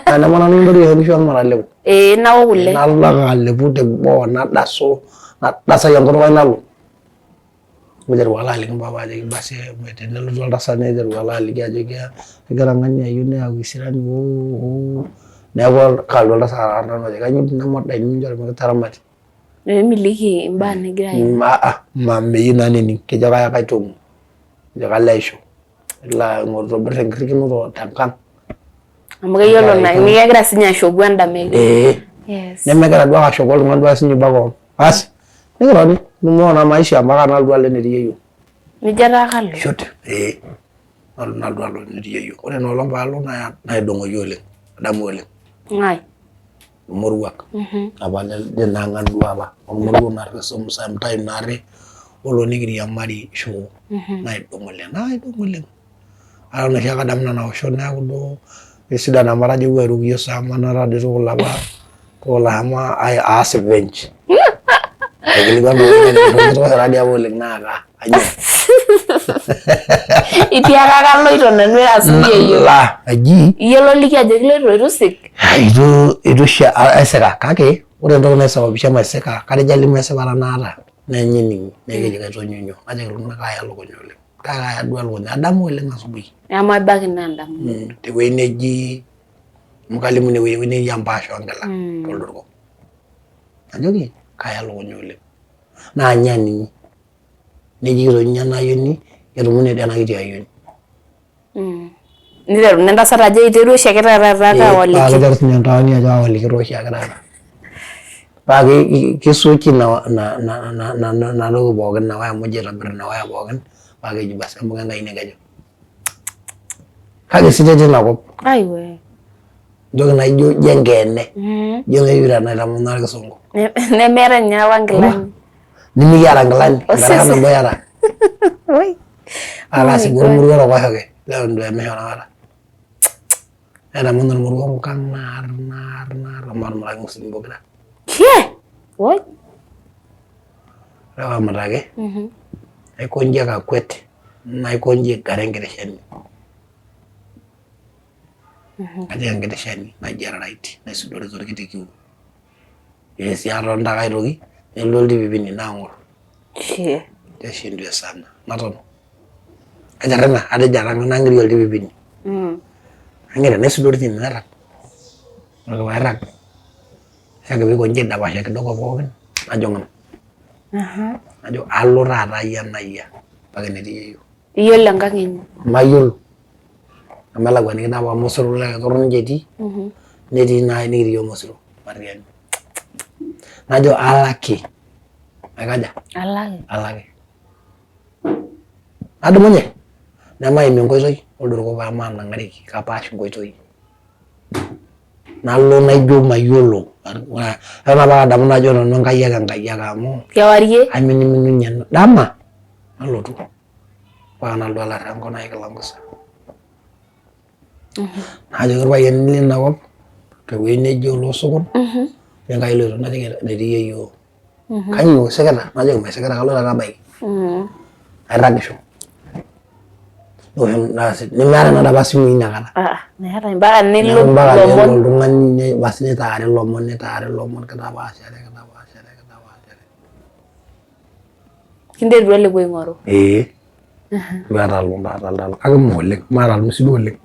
Naa neme nanu kintoris enkishu ang matalepo. Ee naok kule. Nalo ake alepu teboo nadasu, nadasaki enkutuk ai nalo. Niteru alo aliki mpapa ajoki basi tenelotu oltasat niteru alo aliki ajoki egira ng'ania ayieu neyau isirani hoo hoo neeku kaalotu oltasat aar nanu ajoki kainyoo ina madai niminchori mikitaramati. Pemiliki imbaa nigira aimaa. Aa meyieu naa nening kejo kaya kaitomo kejo kalo aisho elo aitobir enkirikinoto tenkang. Amu keyiolo naa kegira sinye ashoku endama enye. Ee. Yes. Nemegira duake ashoku oltung'ani duake sinye oiba kewon. Asi nikironi nimuo naa maisha mpaka nalotu alo enetii yeyio. Nijo etaa kalo? Shote ee nalotu alo enetii yeyio. Ore ina olong paalo naidong'oki oleng adamu oleng. Ng'ae? Moruak apa lina ang' duo apa ormoruo naarri sometime naarri olo nikiriamari shoo naidong' oleng naidong' oleng. Ata enoshi ake adamu nena oshot neeku duo kesidai amu atejo airukuyie sama nataa dii tukul apa tukul ashomo aas revenge. Aikilikuan toosho taadii apa oleng naa kanyoo. Itiaka kaloito nanu asu yeyio. Laa aji. Iyie loliki ajoki iloito eitu isik? Eitu oshi aisika kake ore entoki naisababisha maisika katejo alimu esipata naata naa enening'i neeku keji kaitonyonyo najoki iltung'anak kaaya elukunya oleng. Kake kaya duo elukunya adamu oleng asubuhi. Amu ebaiki naa indamunot. Tewueji neji Amu kalimu inewueji netii empaash oonkila toldurko. Najoki kaya elukunya oleng. Naa ninye aningi. Nejikito ninye ena ayioni ketumune dii ena kiti ayioni. Niteru ina tasat ajo eiterua oshiake taata Paa kaawaliki. kiteru sinye entooni ajo aawaliki taa oshiake taata. Paa kiswitch ina toki pookin ina waya muj aitobir ina waya pookin paa keji basi embung'a Enkai ine keju. Kake sidai tina kop. Aiwe. Entoki naijo ijo enkeene. Ijo enoshi pira naitamanaa irkisungu. Nemeeta ninye apa nkilani. Nimikiata nkilani, enkaraka nabo iyata. Paa kaasi ormoruo orokoshoke leton eitu emisho inakata. Naitamana ormoruo enkang naar naar naar omatumutaki ng'usilin pokira. Oi. Ore pee amutaki naikonji ake akwet naikonji aigara enkiti shani. Najing enkiti shani naji eraraiti naisudori torkiti kiu. Eesi atonita ake aitoki nelotu oltipipini naang'or. Neshindwe sana naton. Atirring'a atejo atang'a nang'irie oltipipini. Nang'ire naisudori tine nairrag. Ore ake pairrag ore ake piikonji aidapasha kidogo pookin najo ng'am. Najo alo taata ayia nayia mpaka enetii yeyio. Iyiolo enkang enye? Mayiolo amu elakuaniki naa apa ormosoro le Torronich etii netii naa nikitii iyiok Mosiro Mariani. Najo alaki aikaja? Alaki. Alaki. Nadumunye nemaim enkoitoi oldurko pamaanang'areki kapaash inkoitoi. Nalo naijo mayiolo eton apa adamu najo nanu Enkai ake Enkai ake amu Kewarie? aiminiminunye dama nalotu mpaka nalotu alo airrag enkop naji Kilankusa. Najoki irpayiani lina kop tewueji neji Oloosokon Enkai iloito najoki enetii yeyio. Kanyoo isikita? Najoki maisikita kaloito ake abaiki. Nairragisho. Nemeetae naa apa isimui inakata. Meetae mpaka nilo Neeku mpaka nelo ilomon. oltung'ani basi nitaari ilomon nitaari ilomon kitapaashare kitapaashare kitapaashare. Kinterutua lekua aing'oru. Ee. Maata ltala kake mme oleng, maata ilmusi duo oleng.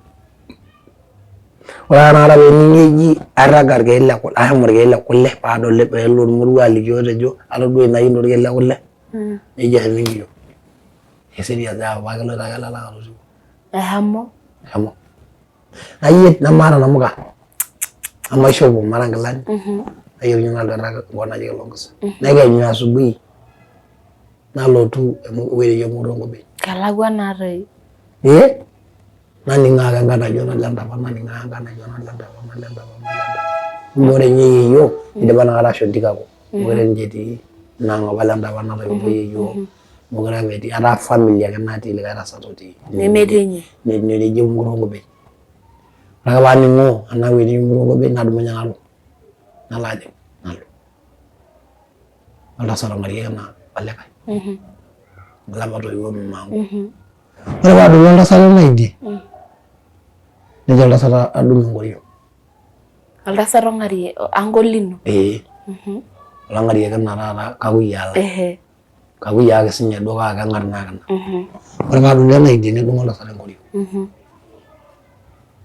Ore tenakata peening'i eji airraga irkeek le kule, ashomo irkeek le kule paadol peelo ormoruo alikio otejo atodua ina ayioni torkeek le kule neji eshomo enkiyio. Keserious dii amu keloito ake ele katotiwuo. Eshomo. Eshomo. Nayiet nemaata namuka nemaishopo maata nkilani nayieunye nalotu airrag enkop naji Kilongusa. Nekenyu asubuhi nalotu ewueji neji Emurua Enkobei. Kelakua naatoi. Ee naning'oo ake enkang naji Olentapa naning'oo ake enkang naji Olentapa Olentapa Olentapa. Kumbe ore ninye yeyio idipa inakata ashomo Dikako mekure ninche etii ina ang apa Olentapa natoiwuo yeyio mekure apa etii etaa family ake natii likae tasat otii. Nemetii ninye. Ine neji Emurua Enkobei. Ore ake paaning'oo ena wueji neji Emurua Enkobei nadumunye nalo nalo ajing nalo. Oltasat ong'arieki naa olikae. Olapa toiwuo mamaangu. Ore paadolu oltasat tenaidie nejo oltasat adung enkoriong. Oltasat ong'arie uncle lino? Ee. Olong'arieki naa taata kakuyia lai. Kakuyia ake sinye duo kake keng'ar naa kina. Ore paadolu enaidie nedung'o oltasat enkoriong.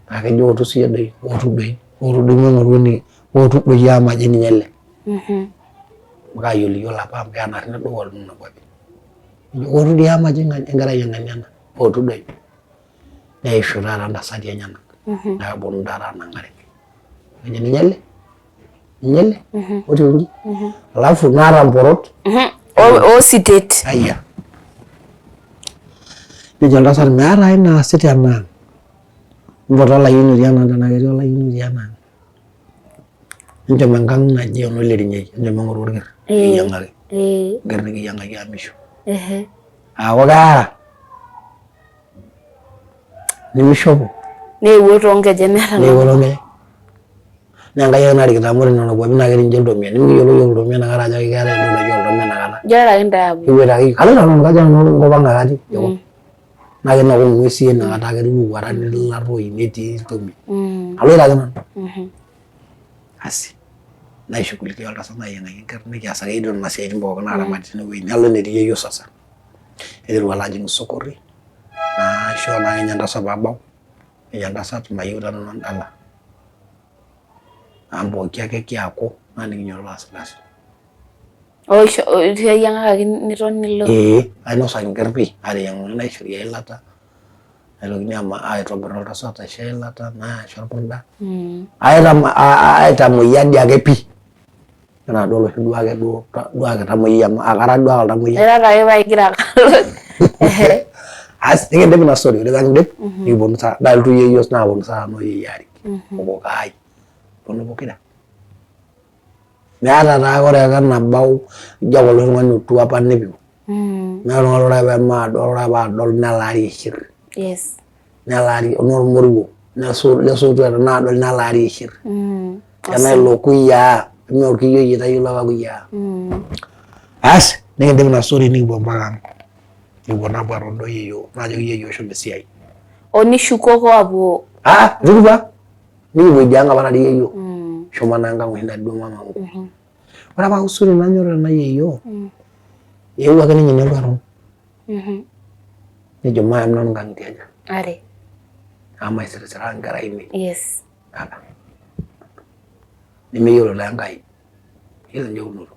Naa kejo ootu siiyie doi, ootu doi, ootu doi maing'oru ene, ootu doi amu majo ninye ele. Amu kaayioloyiolo apa amu keya naarri nedou nena kuapi. Nejo ootu dii amu majo enkerai e ng'ania ena, ootu doi. Neishu taata ntasati enyenak naaponu taata aanang'are. Nejo ninye ele, ninye ele otiu inji. Alafu naata mporot Ositet. Ayia. Nejo oltasat meeta ai naasi tenaang. Mpoto olayioni otii enaang tenaa ketii olayioni otii enaang. Enchom enkang naji enoolerinyieki, enchom eng'oru orker nikiyiang'aki. Enker nikiyiang'aki amu mishu. Aaku keara nimishopo. Neewuo toonkejek meeta Neewuo toonkejek. Naa Enkai ake narikito amu ore nena kuapi naa ketii ninche iltomia nimikiyiolo iyiook iltomia inakata ajo keetae entoki naji oltomia inakata. Ijio ake intae aapuo. Kipuoito ake kaloito nanu kajo nanu enkop ang ake atii. Naa ketii inakop ing'uesi inakata ketii ilowuarak netii ilarroi netii iltomia. Aloito ake nanu. Asi naishughulikia oltasat nayieng'aki enker nikias akeyie duo nena siaitin pookin naaramati tinewueji nalo enetii yeyio sasa. Naiteru alo ajing isokori naisho naa kenya entasat paabau nejo entasat mayieu taa nanu endala. Amu pooki ake kiaku naa nikinyototo aas ilkasin. Oiteyiang'akaki niton nilo? Ee, ainosaki enker pii, ateyiang'akaki naishori eilata, naitokini aitobir oltasat aisho eilata, naisho orpurda, aitamoyia dii ake pii. Enaa duo oloshi duo ake duo duo ake tamoyiai amu akara duo ake oltamoyiai. Ira ake pae igira alo. Asi nikindip ina story, ore pee kindip nikiponu taa nalotu yeyio naaponu saa noo yeyio arik okokoo ai nikiponu pokira. Meeta taa ore ake enabau ijo ake oloshi tung'ani otua apa nepiu. Meeta oltung'ani ore ake pee ore ake paadol nelaari aishir. Yes. Nelaari enaa ormoruo nesotu tenaadol nelaari aishir. Tenaa ilo kuyiaa mee orkiyioi itayiolo kakuyiaa. Asi nikindip ina story nikipuo mpaka ang. Nikipuo naa apuo aton yeyio najoki yeyio shomo esiai. O nishukoko apuo. Ah itu kipuo ang. Nikipuo idia ang apa natii yeyio. Shomo naa enkang oshi natii duo mama ang. Ore apa uzuri nanyor ena yeyio eewuo ake ninye nelotu aton. Nejo mayam nanu inkang'itie aja. Are. Amu maisirisiraa inkera ainei. Yes. Nemeyiolo taa Enkai. Yiolo enjeunoto.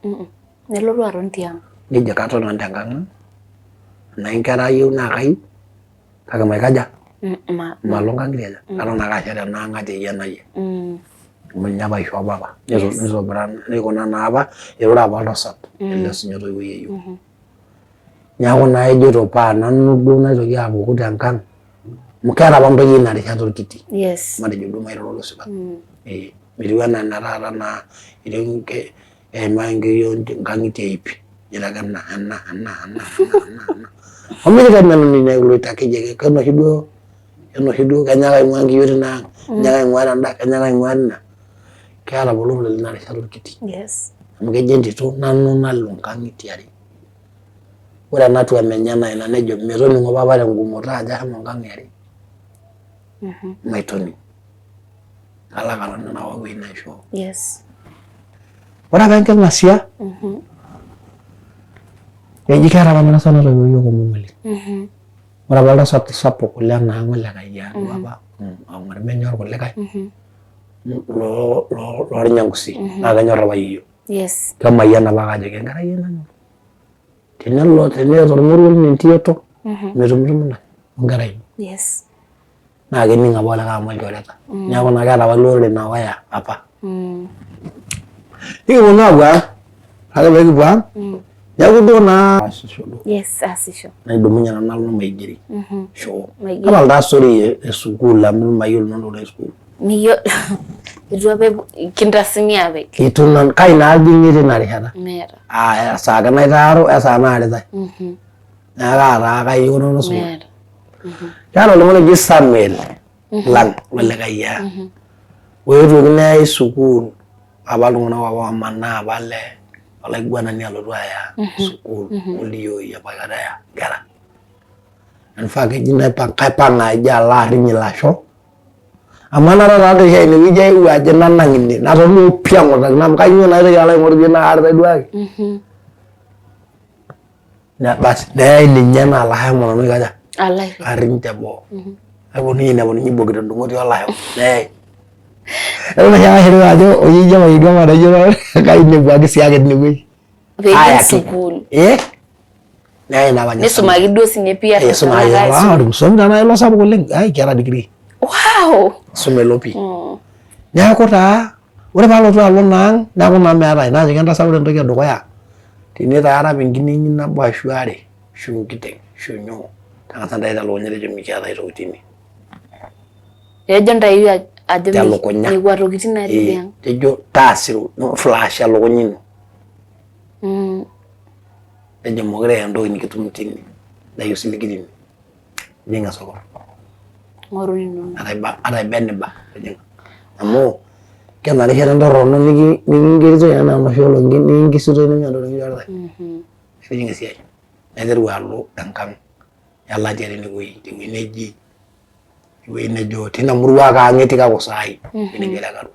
Nelotu aton tiang. Nejo katon nanu tenkang ang tenaa inkera ayieu naa kayieu kake maikaja malo nkang'itie aja katon ake ashet ena ang ateyianayie. Amu ninye apa aishoo papa nitobira nikuna naa apa irure apa oltasat ele sinye otoiwuo yeyio. Neeku naa ejito paa nanu duo naitoki apuku tenkang amu keeta apa ntoyie ina rishata orkiti. Matejo duo mairoro osipa. Metiu enaa ene taata naa eimaa nkang'itie ip ijo ake ena ena ena ena ena ometemenuni eloito ake enoshi duo enoshi duo kenya ake aing'ua nkiyoitin tina ang kenya ake aing'ua tenda kenya ake aing'ua tina keeta apa olorere lina rishata orkiti amu kejo entito nanu nalo nkang'itie are ore ena tua menye naa ina nejo metoning'o papa tengumoto ajo ashomo enkang e are maitoning kalo ake aton nena wueji naishoo. Yes. Ore apa enking'asia eji keeta apa ena tasat natoiwuo iyiok omom oleng. Ore apa oltasat sapuk lena ang ole Kayiaa duo apa ormenye orkulikae lornyangusi naa kenyor apa yieyioo. Yes. Kemayian apa ake ajoki enkerai ai nanyor. Tenelo teneeta ormoruo lino entito metumutumu ina onkera inyi. Yes. Naa kening apa olikae amu ilchoreta. Neeku naa keeta apa ilo orere ina waya apa. Nikiponu aapuo ang, ore ake pee kipuo ang neeku duo naa aasisho duo. Yes, aasisho. Nidumunye nanu nalo maigeri shoo. Tapala taa story e sukuul amu mayiolo nanu entoki naji sukuul. Miyiolo itu apa kintasimi aapik. Itu nanu kai naa ajing'ie tina rishata. Meeta. Ah esaa ake naitaaru esaa naaritae. Neeku kaa taa kai ikununo sukuul. Meeta. Keeta oltung'ani oji Samuel lang ole Kayiaa oetuoki neyai sukuul apa iltung'anak apa omanaa apa le olaiguanani alotu aya sukuul olioi apa kata eya inkera. In fact keji kaipang ajo alo arriny ilasho amu anata taa doi oshi inewueji aewuo ajo nanang ine natoning'o pii ang'utakino amu kainyoo naa aitoki alo aing'oru ijo naa kaaritae duake. Basi neyai ninye naa lasho nanu aikaja Alo airriny. ariny teboo. Neponunui ainepu ninye ibokito endung'oti olasho neyai. Eton oshiake ashirita ajo oyie ijo matejo kainepu ake siake tinewueji. Pee ijing Ayaki. sukuul. Eh? Neyai naa apa ninye Nisumaki duo sinye pii Eh, isumaki tenaa ah, msomi taa ilo sapuk oleng. Ai keeta degree. Wow. Isuma ilo pii. Neeku taa ore paalotu alo naa ang neeku naa meetae naajoki entasat ore entoki edukuya tinitaara apa enkine inyi nabo ashu are ashu enkiteng ashu nyoo tang'asa ntayu telukunya tejo mikiata aitoki tine. Etejo ntayu ajo Telukunya. nekua tokitin natii Eh, tiang. tejo taasiru flash elukunya ino. Tejo mokure eeta entoki nikitum tine ntayu osiligi tine tijing'a esokor. Ng'oru inonok. Ata iba eniba tijing'a amu kena rishata entorrono nikingeritoi enaa enoshi olong nikinkisitoi nemeeta entoki nikinchoritae. Nitijing'a esiai naiteru alo enkang elatia tinewueji tewueji neji ewueji nejo tina murua ake ang etii kake saai ewueji neji Olekaru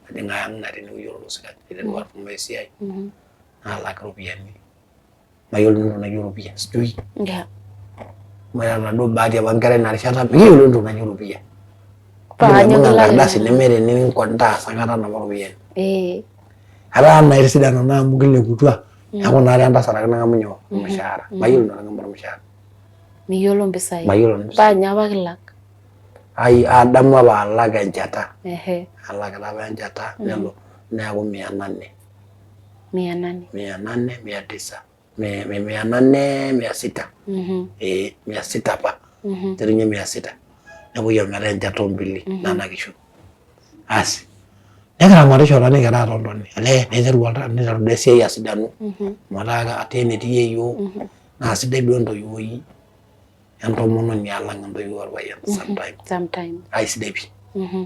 najing ang naa tinewueji ololosinkan naiteru atum esiai naalak iropiyiani mayiolo nanu entoki naji eropiyia sijui Yeah. amu ore enaduo bahati apa nkera ina rishata mikiyiolo entoki naji eropiyia. Paa nyoo kilaki enkardasi nemeeta eninko ntaasa kata napa ropiyiani. Eh. Etaa naa etisidana naa amu kilekutua neeku naa entasat ake nang'amu nyoo ormushaara. Mayiolo nanu nang'amu ormushaara. Miyiolo mpisai. Mayiolo nanu mpisai. Paa nyoo apa kilak? Ai adamu apa alak enchata. Ehe. Alak apa enchata nelo neeku mia nane. Mia nane. Mia nane, mia tisa. Mia nane, mia sita. Ee, mia sita apa. Aiterunye mia sita. Nepuoi ometaa enchata ombili nena kishu. Asi nikiramatisho taa nikigira aton toni olee niteru oltau niteru duo esiai asidanu metaa ataa enetii yieyioo naa sidai duo entoiwuoi entomononi alang entoiwuoi orpayian sometime. Sometime. Aisidai pii.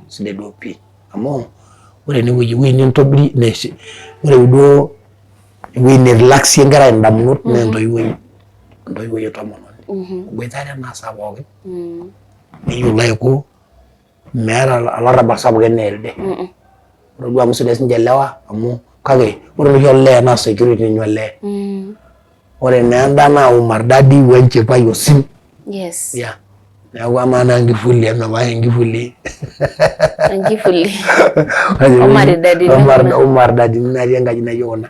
Sidai duo pii amu ore enewueji ewueji nintobiri ore duo ewueji nirelaxie enkerai indamunot naa entoiwuoi entoiwuoi tomononi. Iboitare naa saa pookin neyiolo aiko meeta olarrabal sapuk enaa elde. Ore duo amu sidai sininche ilewa amu kake ore oshi olee naa security ninye olee. Ore naa enda naa umardadi wenchipai osim. Yes. Yeah. Neeku amaa naa enkifuli emepaasha enkifuli. Enkifuli. Omaridadini. Omaridadini natii enkaji naijo kuna.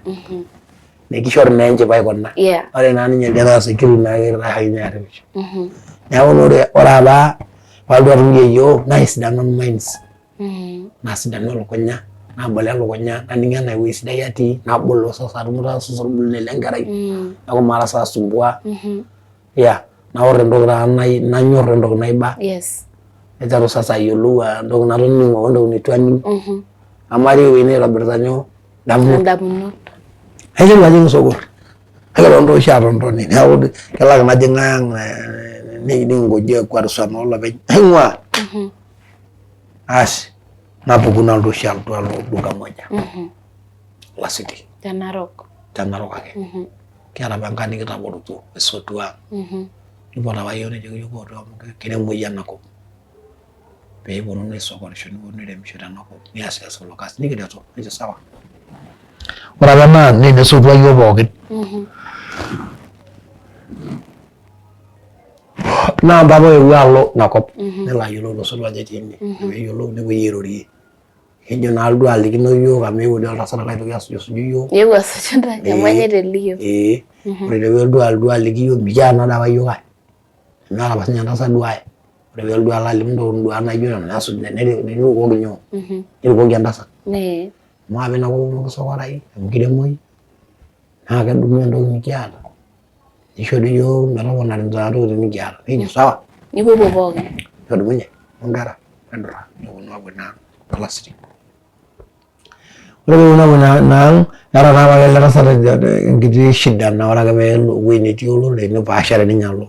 Nikishoru naa enchipai kuna. Yeah. Ore naa ninye elde naa security naa keitashe ninye arripisho. Neeku naa ore apa paalotu atum yieyioo naasidanu minds. Nasidanu elukunya, nabolo elukunya naning enaa ewueji sidai atii, nabolo sasa atum sasa orbulunei lenkerai. Neeku maata sa asumbua. Yeah, naor entoki taata nanyor entoki naiba. Yes. Naiteru sasa ayiolou entoki natoning'o wentoki neitu aning. Amu atii ewueji naitobirita nyoo indamunot. Indamunot. Naiteru ajing isokor. Ekiton taa oshi aton toni neeku kelo ake najing ang nikingoji aikwarusana olopeny naing'ua. Asi napuku nalotu oshi alotu alo olduka moja la city. Te Narok. Te Narok ake. Kiata apa enkang nikitaporutuo aisotu ang. Nipot apa yiok nejoki yiok ootu amu keremoyu enakop pee iponunu aisokorisho niponunu airemisho tenakop niasiasa ilo kasi nikireto nejo sawa. Ore apa ena ang naa enesotua yiok pookin. Naa mpapa oewuo alo inakop nelo ayiolou ilo sotua ajo etii ene. Ore peeyiolou nepuoi airorie. Kejo naa alotu alikino iyiook amu eewuo dii oltasat alo aitoki asujusuju iyiook. Eewuo asuj intae amu enyaita eliyio. Ee. Ore dii peelotu alotu aliki iyiook mikiata naa apa iyiook ae. Nemeeta apa sinye entasat duo ae. Ore peelotu alo alimu intokitin duo naijo nena nesuj nirukoki nyoo? Nirukoki entasat. Amu apa ina kop mikisokorai amu kiremoi naa kedumu entoki nikiata nisho dii iyiook metoponari nena tokitin nikiata. Nikijo sawa. Nipuopuo pookin. Nikidumunye onkera naidurra nikiponu aapuo ina ang Olasiri. Ore peekiponu aapuo ina ang eeta naa apake ele tasat enkiti shida naa ore ake peelo ewueji netii olorere nepaashare ninye alo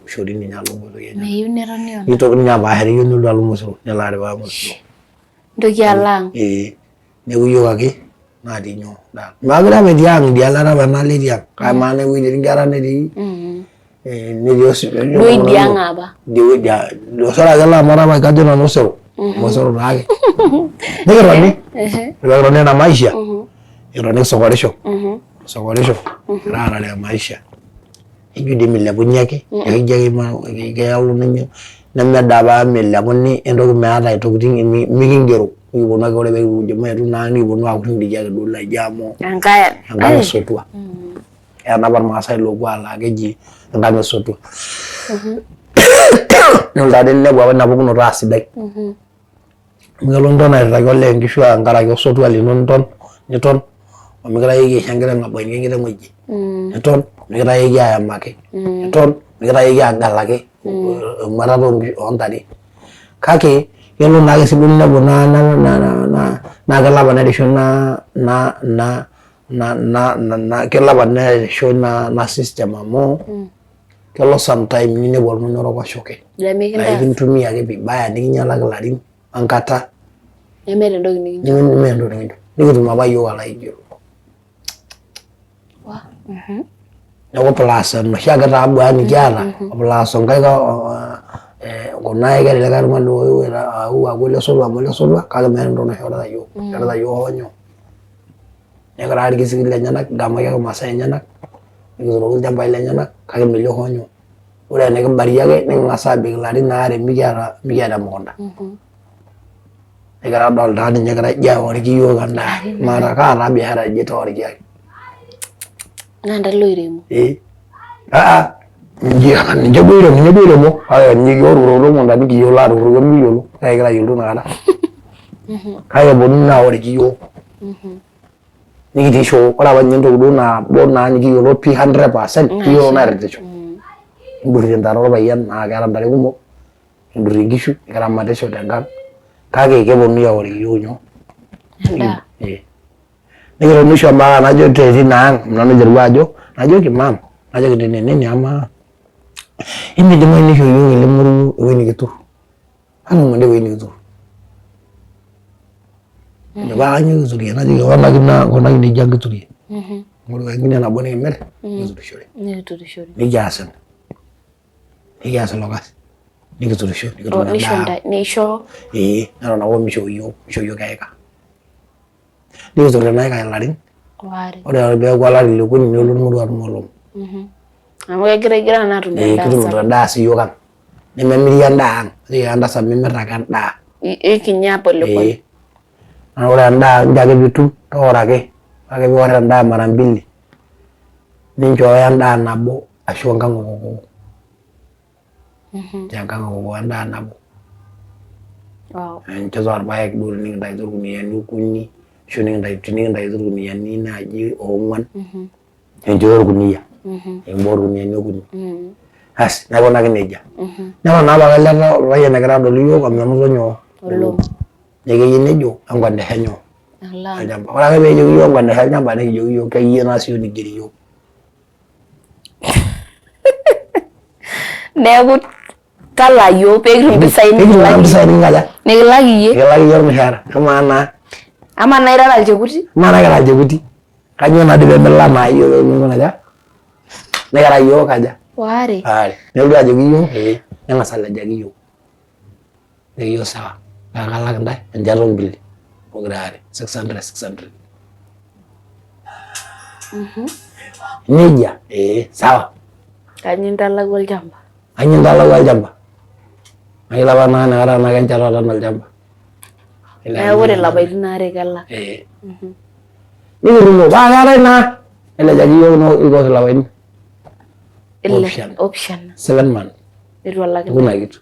ishori ninye alo nkoitoi enyenak. Meyieu netoni o. Nitoki ninye apaashare eyieu nelotu alo mosoro nelo aripaa mosoro. Nitoki alo ang. Ee neeku iyiok ake natii nyoo maakure apa etii ang idialo apa enaalo etii ang kake amaa naa ewueji netii inkera netii netii osero. Duo idia ang apa. Osero ake ele amu apa kajo nanu osero amu osero taake. Nikitoni nikitoni ena maisha nikitoni kisokorisho kisokorisho kigira aarare maisha ijo dii milepunye ake ekijo ake keyau ninye neme apa milepuni entoki meeta intokitin mikingero nikiponu ake ore pee kijo maetu naa nikiponu aaku irkindiki ake duo laijo amu enkang esotua. Eeta apa irmaasai loopuo alaa keji enkang esotua. Nelo taadoi ninepu apa ina pukunoto aa sidai. Amu kelo niton airitaki olee inkishu tenkaraki osotua lino niton niton omikitayieki aisho enkiteng abaiki enkiteng oji. Niton omikitayieki aemaki. Niton omikitayieki agalaki emuatata oontare. Kake kelo naake sii duo ninepu naa kelo apa nerisho kelo apa nerisho ina system amu kelo sometime ninepu oltung'ani orok oshuke naa ekintumia ake vibaya nikinyialaki ilarin wenkata nemeeta entoki nikincho nemeeta entoki nikincho nikitum apa iyiook alaijo Neeku plus enoshi ake taabu ake nikiata plus enkae kuna ake likae tung'ani oyewuo aaku olesotua amu olesotua kake meeta entoki naishorita iyiook, ishorita iyiook hoo nyoo. Nikiraa irkisikin lenyenak, kigamaki ake imasaa enyenak, nikituroki ilchambai lenyenak kake melio hoo nyoo. Ore enikibarie ake niking'as aabik ilarin aare mikiata emukunta. Nikira adol taa ninye egira ajo aoriki iyiook endaa. Maata kaata biashara eji toorikiaki. Naa ntae loiremo. Eh. Aa ninche duo oiremo, ninche duo oiremo. Kake ninye kiorukito mukuntani nikiyiolo atuuroki emikiyiolo. Kake kitayioloito inakata. Kake eponu naa aoriki iyiook. Nikitii shoo. Ore apa ninye entoki duo nabo naa nikiyiolo pii 100% kiyiolo nairitisho. Kidurrie intare orpayian naa keeta intare kumok. Kidurrie inkishu, nikiramatisho tenkang. Kake keponunui aoriki iyiook nyoo? Endaa. Eh. Nikitoni oshi ompaka najo tina ang nanu aiterua ajo najoki maam najoki tenenene amaa emidimayu nisho iyiook ele moruo ewueji nikiturr atuun ewueji nikiturr. Ejo paa kanyoo kiturie najoki kuna kinejik ang kiturie. Ing'oru enkine nabo nikimirr nikiturishore. Nikiturishore. Nikias ina. Nikias ilo kasi nikiturisho nikitum endaa. Nisho. Ee neton ake omishoo iyiook mishoo iyiook eika. Nikitur ina ika ilarin. Waare. Ore peeku olari liokuni nelotu ormoruo atum olom. Amu kegira igira naa atum endaa. Kitumito endaa sii iyiook ang. Nememiri endaa ang. Ajoki ake entasat mimir ake endaa. Ekinya pole pole. Naa ore endaa nchoo ake piitum tooro ake. Ore ake piior endaa mara mbili ninchooyo endaa nabo ashu enkang e kokoo. Enkang e kokoo endaa nabo. Enchoto orpaek duo tenikintaikito irkuniyiani okuni ashu tenikintaikito irkuniyiani naaji oong'uan enchoto orkuniyia nikimbooyo irkuniyiani okuni. Asi naikunaki nejia. Neton naa apake ele payian egira adol iyiook omenoto nyoo Olom. Nekeyieu nejo enkwendesha nyoo olchamba. Ore ake peejoki iyiook enkwendesha olchamba nikijoki iyiook keyie naa siyie oigeri iyiook. Neeku talaa iyiook pee kitum impisai nikitum impisai nikinkaja? Nikilak iyie. Nikilak iyie ormushaara. Amaa naa? Amaa naa irara ilchekuti? Amaa naa kira ilchekuti? Kanyoo naa dii pemilak naa iyiook pee mikinkuna aja? Nikira iyiook aja? Waare. Waare. Nelotu ajoki iyiook ee neng'as alejaki iyiook. Nikijo sawa naa kalak intae enchata ombili pokira aare 600 600. Nejia ee sawa. Kanyoo intalakua olchamba? Kanyoo intalakua olchamba? Mayiolo apa naa inakata tenaa kenchata tano olchamba. Neeku ore ilapaitin aare kelak. Ee. Nikitumito paa keetae naa nelejaki iyiook ikosi ilapaitin oopishana. Oopishana. 7 months. Eitu elak Kuna kitu.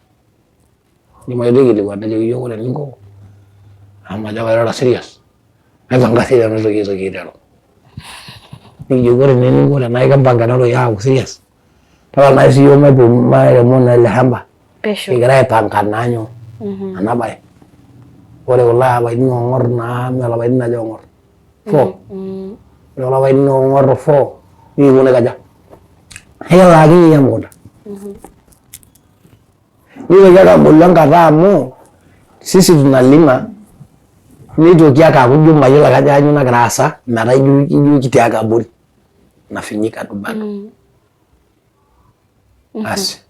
Nimaitoki aikilikuan najoki iyiok ore eninko amu majo kairoro serious maipanga sii pemitoki aitoki aiteru. Nikijoki ore naa eninko tenaa ekimpanga ena toki aaku serious tapala naaji sii iyiok mairemo naa ele shamba Pesho. kigira aipanga naa nyoo ena bae. Ore kulo apaitin oong'or naa mee ilapaitin aja oong'or? 4. Ore kulo apaitin oong'or 4 nikipuo aikaja? Ekilaaki iyie emukunta. Nitoki ake abolu enkata amu sisi tunalima nitoki ake aaku ijo mayiolo ake ajo kanyoo nagira aasa metaa ijo ijo kitii ake abori nafinyika tu bado. Asi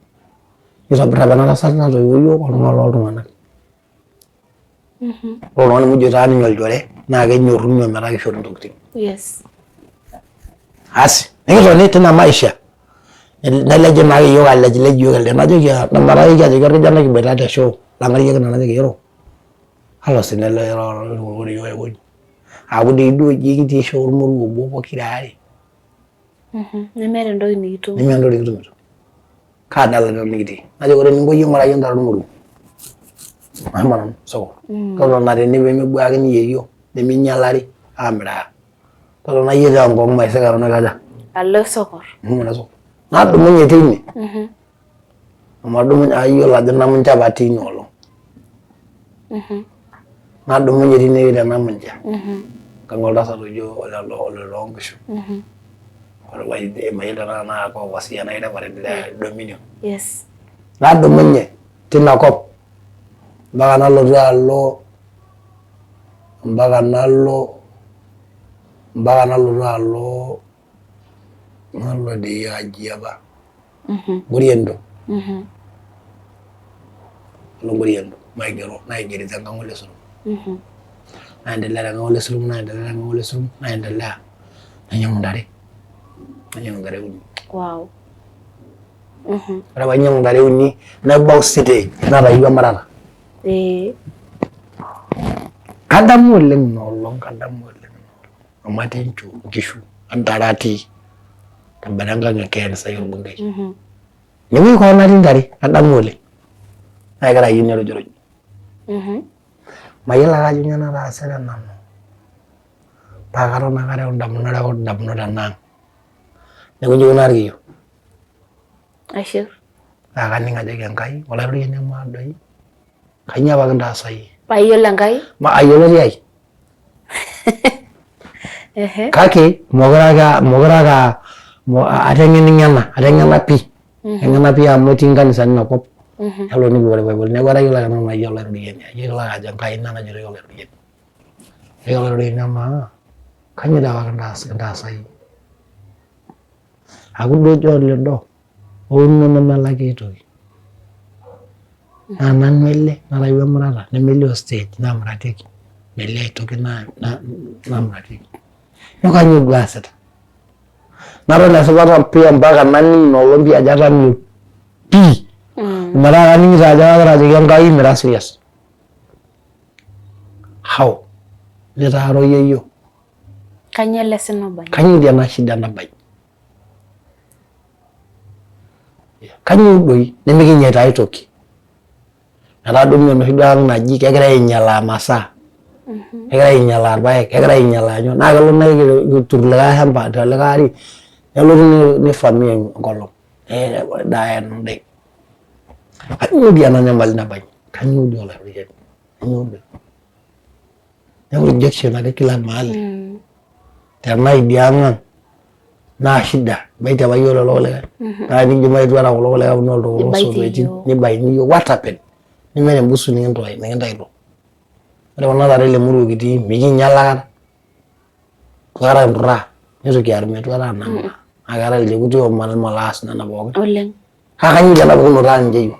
nitobir apa ena tasat natoiwuo iyiook oltung'ani loltung'anak. Ore oltung'ani muj oitaa ninye olchore naa kenyorruni ometaa kishori intokitin. Yes. Asi nikitoni tina maisha neleji naake iyiook alejilej iyiook elde najoki namarayeki ajoki orkijanai kiboita te shoo lang'arieki nanu najoki ero alo sii nele iro iyiook aikonji aaku dii duo eji ekitii shoo ormoruo obo pokira aare. Nemeeta entoki nikitum. Nemeeta entoki nikitumito. Kaa dala ina nikitii? Najoki ore eninko iyie ng'urai intare ormoruo. Mashomo nanu soko. Totona tene pee mebuakini yeyio neminyialari amiraa. Totona iyie tenkong maisika nanu aikaja? Alo sokor. Ashomo alo soko. Nadumunye teine. Amu adumunye ayiolo ajo namuncha apa atii ina olong. Nadumunye tine te Namuncha. Enkang oltasat oji ole Loonkishu. Mayiolo tenakata tenaa koopasia enaa reverend le Dominion. Yes. Nadumunye tina kop mpaka nalotu alo mpaka nalo mpaka nalotu alo nalo dii aji apa Ngoriendo. Alo Ngoriendo maigero naigeri tenkang ole Surum. Naendelea tenkang ole Surum naendelea tenkang ole Surum naendelea nainyiang'u intare nainyiang'u intare uni. Wow. Ore painyiang'u intare uni nebau stage natayio emarata. Ee. Kadamu oleng ina olong, kadamu oleng ina olong. Amu atii nkishu ontare atii tembata enkang e Ken sai orbungei. Inewueji koon natii ntare, kadamu oleng. Naa kegira ayieu nerujruj. Mayiolo ake ajo nyoo nataase te nanu paa katon ake areu indamunot areu indamunot enaang. Neeku inji ikunari iyiok. Ashe. Naa kaning ajoki Enkai olaitoriani amaa doi kainyoo apa kintaasa iyie? Paa iyiolo Enkai? Ayiolo tiai. Kake mokure ake mokure ake ateng'ening'ena ateng'ena pii ateng'ena pii amu etii nkanisani ina kop nelo nikipuo polepole neeku atayiolo ake nanu ajo olaitoriani ayiolo ake ajo Enkai ina najoitoi olaitoriani. Ajoki olaitoriani amaa kainyoo dii apa kintaasa iyie? Aku duo ijo lido ouno nemelaki aitoki. Naa nanu ele natayio emurata nemelio stage namuratieki melio aitoki namuratieki. Neeku kainyoo duo aasita? Naton esipata pii mpaka naning ina olong pii ajo atamio pii. Ometaa kaning'ito ajo kagira ajoki Enkai mira serious. How? Nitaaro yeyio. Kainyoo ele sina obaji? Kainyoo dii ena shida nabaji? Kainyoo doi nimikinyaita ai toki? Metaa duo mee enoshi duo ang naji kegirai ainyalaa masaa, kegirai ainyalaa irpaek, kegirai ainyalaa nyoo, naa kelo nikitur likae shamba telikae ari nelotu nifamia enkolong nedaaya endaa. Kainyoo dii ena nyamali nabaji? Kainyoo dii olaitoriani? Kainyoo doi? Neeku rejection ake kila mahali. Tenaa idia ang ang naa shida ibaiki apa iyiook lelo kulikae naa tenikijo mayetu ara kulo kulikae amu Ibaitie iyiook. nibaini iyiook what happened? Nemeeta embusu nikintaito. Ore kuna tare ele murua kitii mikinyiala aikata. Itu aikata kinturraa nitu kiar metu aikata anang'aa naa keetae ilchekuti omalaas nena pookin. Oleng. Kake kainyoo dii ena pukunoto ang ninche iyiok?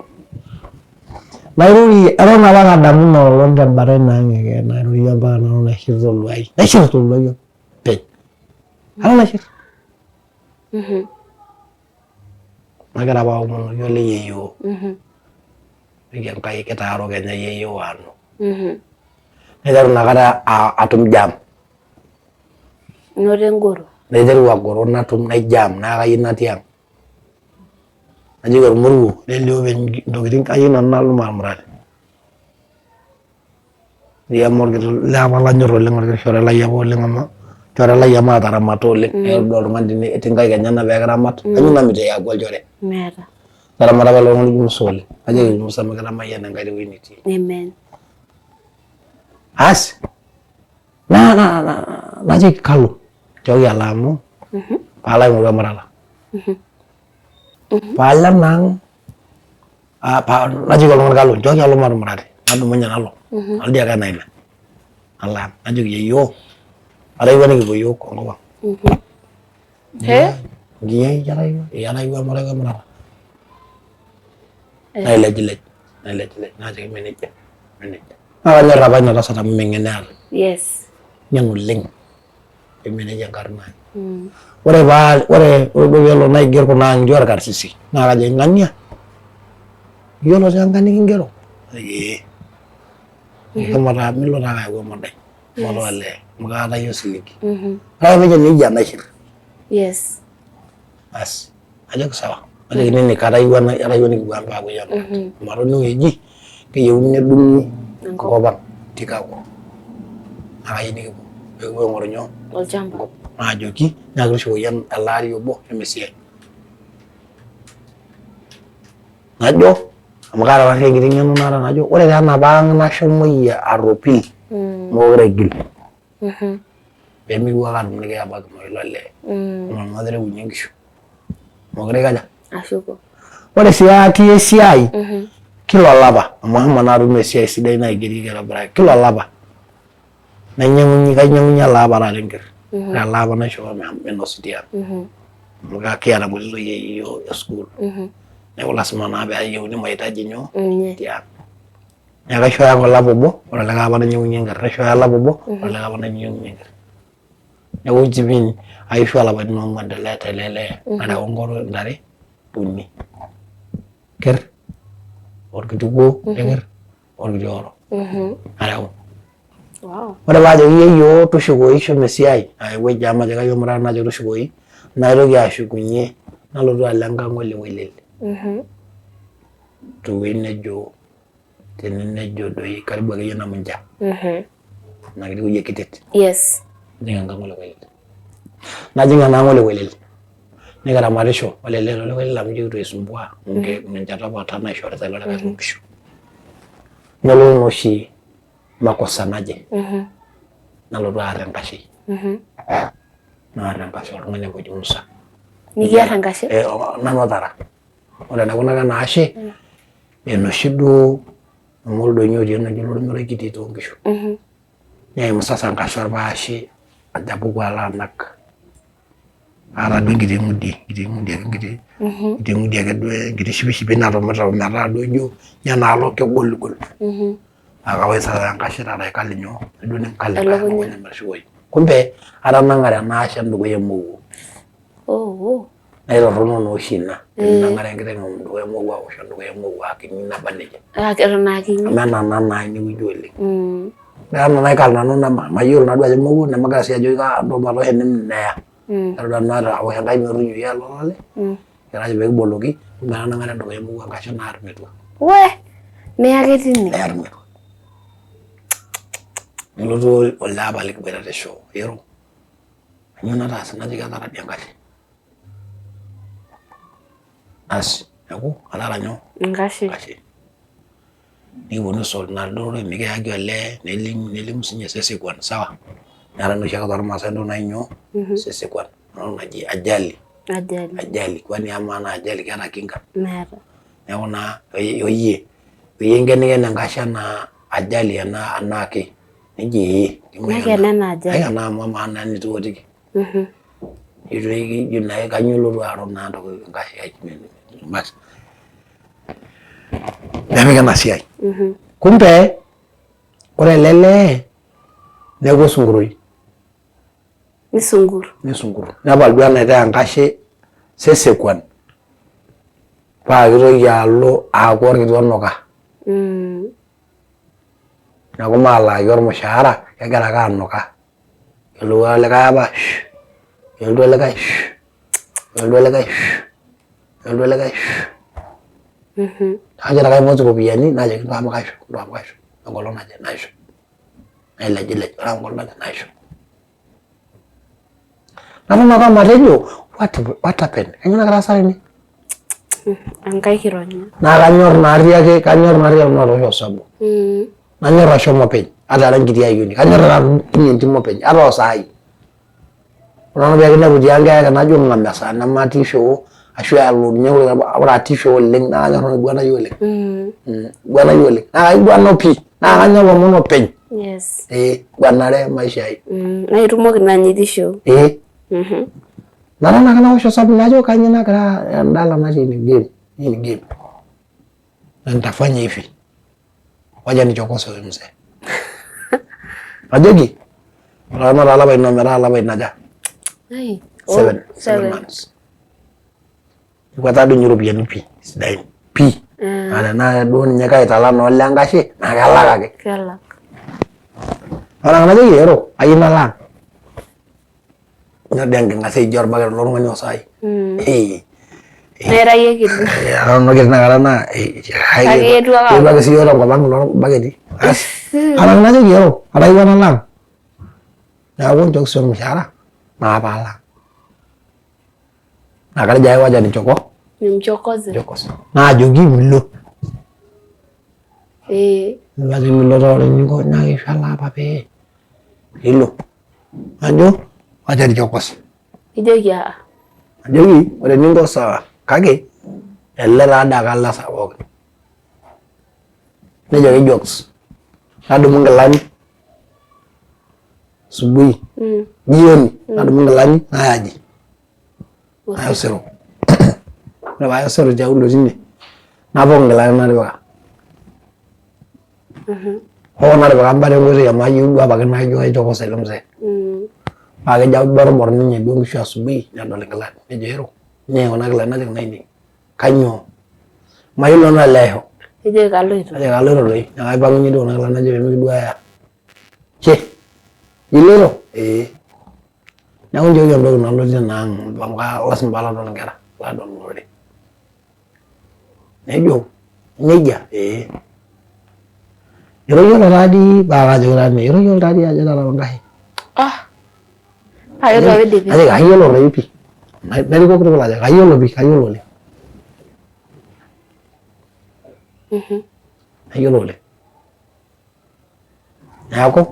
Nairorie eton apa kadamu ina olong tembata ina ang ake nairorie mpaka nalo naishir toluai naishir toluai openy alo naishir. Nagira apa aomonoki ole yieyio ajoki Enkai kitaaro kenya yieyio o anu. Naiteru inakata atum jam. Inoto engoro. Naiteru agoro natum naijam naa kayieu natii ang. Najoki ormoruo lelio openy intokitin kayieu nanu nalo maamurati. Amu orkiti lee apa lanyor oleng orkiti shore lai apa oleng amu olchore lai amu aataramata oleng. Neeku todua oltung'ani etii nkaik enyenak pee kiramat kayieu namitiki aaku olchore. Meeta. Etaramata apa ilo tung'ani oji Musa oleng. Najoki Musa mikitamayiana Enkai tewueji nitii. Amen. Asi najoki kalo nchooki alo amu paalo aing'oru emurata. Paalo enaang najoki oltung'ani kalo nchooki alo matumurati nadumunye nalo nalo dii ake enaa ina nalo ang najoki yieyio atayieua nikipuo iyiok enkop ang. Nkiyiai atayieua emurata nailejilej nailejilej najoki mee nejia mee nejia naa kanyorr apa ina tasat amu meng'en eeta. Yes. Ng'en oleng. Eme nejia enkarna ai. Ore paa ore duo peelo naiger kuna ang'itie orkarsisi naa kajoki ng'ania iyiolo taa enkang nikingero? Najoki ee. Shomo taa milo taake ayau emodai shomo taa olee amu kaata iyie osiligi. Ore ake peejo nejia naishir. Yes. Asi najoki sawa najoki nene atayieua nikipuo ang paapuoi amurat amu atoning'o eji keyieuni nedung'i enkop ang tikakwa naa kayieu nikipuo peekipuo aing'oru nyoo Olchamba. enkop naajoki nyaaki tushukoki ele ari obo emesiai najo amu kaata apa enkiti ng'eno naata najo ore taa enapa ang nashomoyie arropil mekure aigil Pee mikipuo ake atum nikiapakino ilo lee. Nanu aterewunye nkishu. Mokure aikaja? Ashuko. Ore sii atii esiai kila olapa amu ashomo naa atum esiai sidai naigerieki aitobiraki kila olapa nainyiang'unyie kainyiang'unyie ele apa taata enkerr. Ore ele apa naishooyo minosi tiang. Amu kiata nkuti toyie iyiook e sukuul. Neeku lasima naa pee eyieuni mahitaji nyoo tiang. Neeku kaishooyo ake olapa obo, ore olikae apa nainyiang'unyie engarri, naishooyo olapa obo, ore olikae apa nainyiang'unyie engarri. Neeku jipini aishoo ilapaitin oong'uan tele lee nareu enkoro intare uni. Enkerr, orkiti kuo lekerr, orkiti oro. Nareu. Wow. Ore paajoki yeyio tushukoyu shomo esiai, ewueji amu majo kayieu murata najoki tushukoyu, naitoki ashukunye nalotu alo enkang ole Welel. Tewueji nejo tene nejo doi karibu akeyie Namunja. Ina kiti wueji e Kitet. Yes. Najing enkang ole Welel. Najing enaang ole Welel. Nikiramatisho ole lee ole Welel amu ijo kitu aisumbua enchata apa naishorita ilo likae toonkishu. Nelotu naa oshi makosa naje. Nalotu aar enkashe. Naar enkashe oltung'ani apa oji Musa. Nikiar enkashe? Eh, nanu otara. Ore enaikunaka ena ashe, enoshi duo amu oldonyio otii ene oji lormerai kiti toonkishu. Neimu sasa enkashe orpaashe ajo apuku alo anak. Aata duo enkiti ng'udi, enkiti ng'udi ake enkiti enkiti ng'udi ake duo enkiti shipishipi natumita ometaa duo ijo enaalo kegoligol. Naa kawosh sasa enkashe taata aikal nyoo, duo ninkal elukunya metushukoyu. Kumbe atanang'are ena ashe endukuya emowuo. Oh, oh. Naitorrono naa oshi ina teninang'are enkiteng endukuya emowuo awosh endukuya emowuo akinyi naba nejia. Ah, eton aa kinyi. Amu enana naa inewueji oleng. Neeku naikal nanu mayiolo naaduo ajo emowuo nemagira sii ajoki ntoo matoosho neya. Etodua naa aosh enkai metunyuai alo olale, ajo pee kiboloki, kumbe etanang'are endukuya emowuo enkashe naar metua. We, neya ake tine. Near metua. Nelotu olee apa likiboita te shoo, ero, kainyoo nataase? Najoki ataara dii enkashe. Asi, neeku ataara nyoo? Enkashe. Enkashe. Nikiponu aisolve inaduo toki mikiyaki olee nelimu nelimu sinye sesekuan sawa. Neetae naa oshiake tormaasai entoki naji nyoo? Sesekuan. Entoki naji ajali. Ajali. Ajali, kwani amaa ena ajali keeta kinga? Meeta. Neeku naa oyie peyie inkenikena enkashe enaa ajali enaa anaake neji ee. Naikena ena ajali. Naikena amu amaa naa enitu iotiki. Itu ijo naa kanyoo ilotu aaru naa entoki enkashe basi. Nepiki ena siai. Kumbe ore ele lee neeku osunkuroi. Nisunkur. Nisunkur. Nepal duo enaitaa enkashe sesekuan paa kitoki alo aaku orkiti onuka. Neeku maalaaki ormushaara kegira ake anuka. Kelotu olikae apa kelotu olikae kelotu olikae kelotu olikae. Kajo taa kaipotu iropiyiani najoki ntoo amu kaisho, ntoo amu kaisho enkolong naje naisho. Nailejilej ore enkolong naje naisho. Naton ake omatejo what happened? Kainyoo nagira aasa tene? Enkai kironya. Naa kanyor natii ake kanyor natii nanu atoosho osabu. Nanyor ashomo openy ata ara enkiti ayioni. Kanyor atudung'o entim openy ata osaai. Ore nanu pee kinepu tiang keyaki najo ng'am esaa nematii shoo ashu elo ninye ore atii shoo oleng naa kanyor nanu aiguanayu oleng. Aiguanayu oleng naa kaiguana pii naa kanya ilomon openy. Yes. Eh, aiguanare maisha ai. Naa itumoki naa ninye itii shoo. Eh. Naton ake naosh osabu najo kainyoo nagira endala natii ene game, hii ni game. Na nitafanya hivi. Wacha nichokose huyu mzee. Ajoki ore taa ilapaitin ometaa ilapaitin aja? Ai. Seven. Oh, Seven months. Ekwata doi ninye iropiyiani pii sidain pii. Naa tenaa duo ninye kaitala naa ole enkashe naa kelak ake. Kelak. Ore ake najoki ero ayieu nalo ang. Ore dii enking'asia ijo orbaket loltung'ani osaai. Naa ira iyie kiti. Ore kiti inakata naa Kake etiu ake ketiu ake siyie tenkop ang ilo baketi. Ore najoki ero atayieu nalo ang. Neeku nchooki sii ormushaara naa paalo ang. Naa katejo ake wacha nichoko Nimchokoze. nichokoze. Naajoki milo. Eh. Najoki milo taa eninko naa keishu ele apa pee ilo. Najo wacha nichokose. Nijoki aa. Ajoki ore eninko sawa kake ele taa adake alo esaa pookin. Nejo kijokes. Nadumu nkilani asubuhi jioni nadumu nkilani naya aji. Naya osero. Ore paaya osero tiaulo tine napok nkilani natipika. Hoo natipika mbata enkoitoi amu ayieu duo apake naijo kaichokosa ele mzee. Paa kejo aboribor ninye duo nkishu asubuhi nedol inkilani nejo ero nyoo kuna kilani najo inainei kainyoo? Mayiolo nanu aleisho. Nijoki kaloito. Najoki kaloito doi neeku aipang'unye duo kuna kilani najo pemikiduaya. Che. Iloito? Ee. Neeku nchooki entoki nalotie naa ang amu lasima paalo adol inkera, alo adol olorere. Nejo nejia ee. Etoyiolo taadii paa kajoki taa ninye etoyiolo taadii ajo taata enkashe. Ah. Paa ketu apa eidipi. Najoki kayiolo toi pii. Narikoki tukul ajoki kayiolo pii kayiolo oleng. Kayiolo oleng. Neeku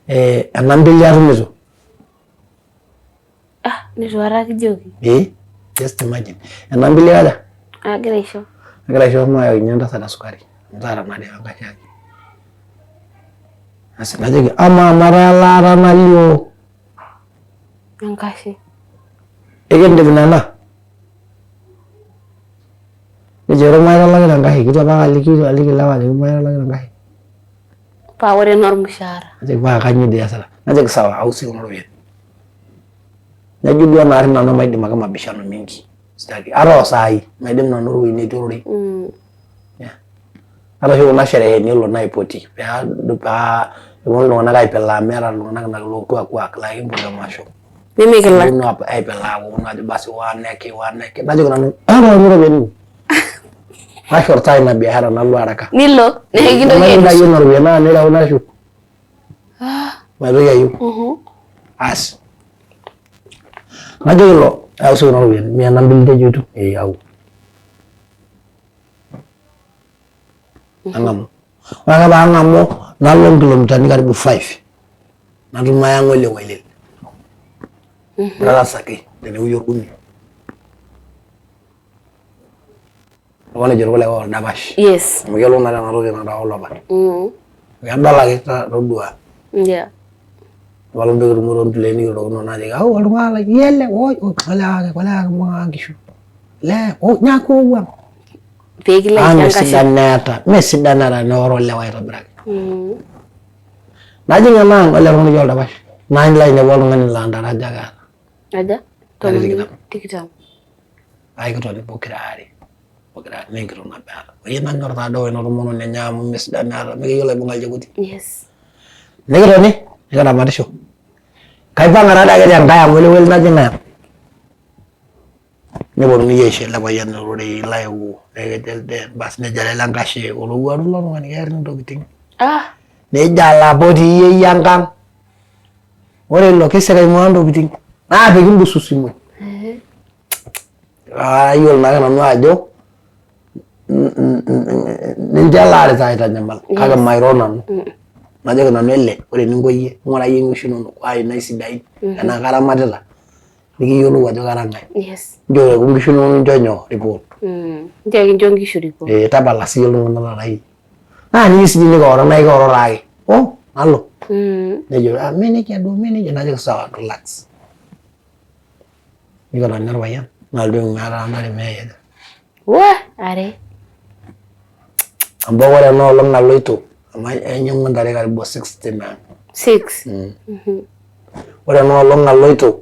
ena mbili atumito. Ah, neitu aikata kijoki. Ee, just imagine. Ena mbili aja? Agira aisho. Agira aisho maayakinye entasat esukari. Amu taata naadii enkashe ai. Asi najoki amaa mataa elaata nalio. Enkashe. Ekindip nena? Nejo ero maitalakita enkashe, kitu apa ake aliki ilewa ajoki maitalakita enkashe. Paa ore ena ormushaara. Najoki paa kanyoo dii iasita? Najoki sawa au sii kuna ropiyiani. Najo duo enaari nanu maidim ake mabishano mingi. Sitaki ata osaai maidim nanu ewueji netii ororei. Ata oshi kuna shereheni elo naipoti paa eponu iltung'anak aipilaa meeta iltung'anak ina ilo kuak laa ekimpot emasho. Nimikilak. Neponu aipilaa aponu ajo basi waneke waneke. Najoki nanu ata nanu iropiyiani nashortaa ina biashara nalo araka. Nilo nekintoki Tenaa ayieu nena ropiyiani naa nireu nashuk. Maitoki ayieu. Asi. Najoki ilo yau sii kuna ropiyiani mia na mbili tejo itu ee yau. Nang'amu. Ore ake paang'amu nalo nkilomitani karibu 5 natum aya ng'ole Wailel. Natasaki tenewueji orgumia. Oltung'ani ojo irkulikae oldapash. Yes. Amu kelo naa tena toki nataa olopa. Kedol ake todua. Yeah. Enkolong pee kitumo toontulei nikirorokino najoki au oltung'ani lai iyie ele oi ole ake ole ake ibung'aka nkishu. Lee nyaaki ou ang'. Pee kilo Ang aisho enkashe. mesidano eeta, mesidano eeta neoro olewa aitobiraki. Najing ena ang ole tung'ani oji oldapash nalo ainepu oltung'ani laa ntare aja ake eeta. Aja? Ntare Tomon tikitam. tikitam. Paa ekitoni pokira aare, pokira aare naa enkitok nabo eeta. Oyie nanyor taadoi o ina tomononi enye amu mesidano eeta mekeyiolo aibung'a ilchekuti. Yes. Nikitoni nikiramatisho. Kaipang'a taadoi ake tenkae ang olewuel najing ang. Neponunui aisho ele payian ororei laewuo nekejo elde basi nejo ele lenkashe olowuaru ilo tung'ani keer intokitin. Ah. Nejo alapa otii yeyio enkang. Ore ilo kesek aing'ua intokitin naapiki imbususi muj. Ayiolo naake nanu ajo ninche laarita aitanyamal kake mairo nanu. Najoki nanu ele ore eninko iyie ng'ura iyie inkishu inonok paa inai sidain tenaa karamatita nikiyiolou ajo kara ng'ae. Yes. Nchoo inkishu inonok nincho nyoo report. Nchoo kincho inkishu report. Ee tapala siyie iltung'anak taata iyie. Naa teniyieu sii nikioro naa ekioro taake. Oh nalo. Nejo ah mee nejia duo mee nejia najoki sawa relax. Nikitoni orpayian nalotu meeta ntare miai aja. Wah are. Mpaka ore ena olong naloito amu ainyang'ua ntare karibu 60 naa. Six. Ore ena olong naloito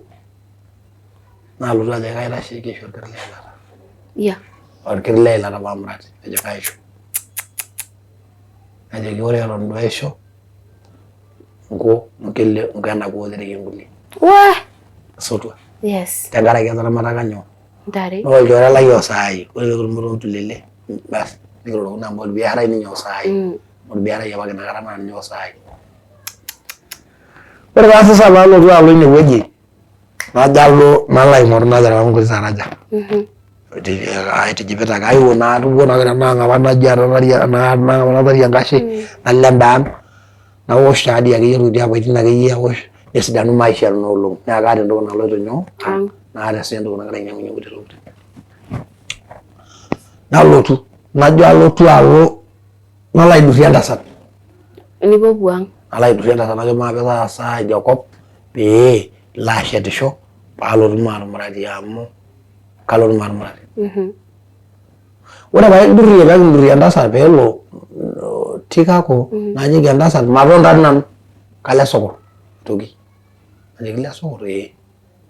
naalotu ajoki kaitasheki aisho orker le ilata. Yeah. Orker le ilata paamurati nejo kaisho. Najoki ore eton itu aisho nko nkele nko enaku otereyie nkulie. Wah. Sotua. Yes. Tenkaraki etaramataka nyoo. Ntare. Ore olchore lai osaai ore pee kitumo tontulele basi nikirorokino amu orbiasharai ninye osaai. Orbiasharai apake inakata naa ninye osaai. Ore taa sasa paalotu alo inewueji najo alo nalo aing'oru naterewaka nkuti taraja. Aitijipita ake aewuo naa atupukuo naa tenang apa naji apa natarie enkashe nalo enda ang nawosh taadii akeyie irkuti apaitin akeyie awosh nesidanu maisha tina olong naa kaata entoki naloito nyoo ang naata sii entoki nagira ainyiang'unyie nkuti tokitin. Nalotu najo alotu alo nalo aidurie entasat. Nipuopuo ang. Nalo aidurie entasat najo maape taasa idia kop pee ilo ashetisho paalotu maatumurati amu kalotu maatumurati. Ore paaidurie pekindurie entasat peelo Tikako najoki entasat maton taa nanu kalo esokor aitoki. Najoki ilo esokor ee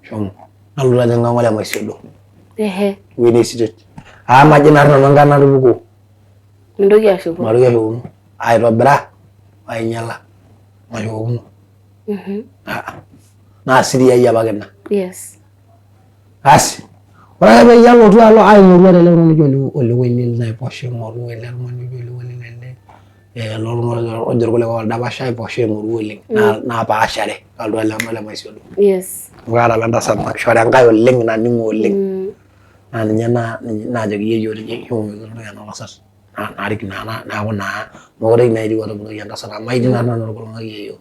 shomo. Nalotu ajing ang ole Maisiodo. Ehe. Ewueji neisitet. Amu majo naari nanu enkang natupukuo. Mintoki ashuko. Maitoki ashukokino. Aitobira ainyiala. Mashukokino. Naa siri ai apake ina. Yes. Asi. Ore ake peyie alotu alo aing'oru ore ele tung'ani oji Olewelel naiposha aing'oru ele tung'ani oji Olewelel ele lolo ojo irkulikae oldapasha aiposha aing'oru oleng napaashare alotu ele ole Maisiolo. Yes. Amu kaata apa entasat naishoro Enkai oleng naning'o oleng naa ninye naajoki yeyio shomo mikituutai ena tasat narik naa neeku naa mekure naa etiu atuputoki entasat amu aitii naa nanu orkulung'aki yeyio.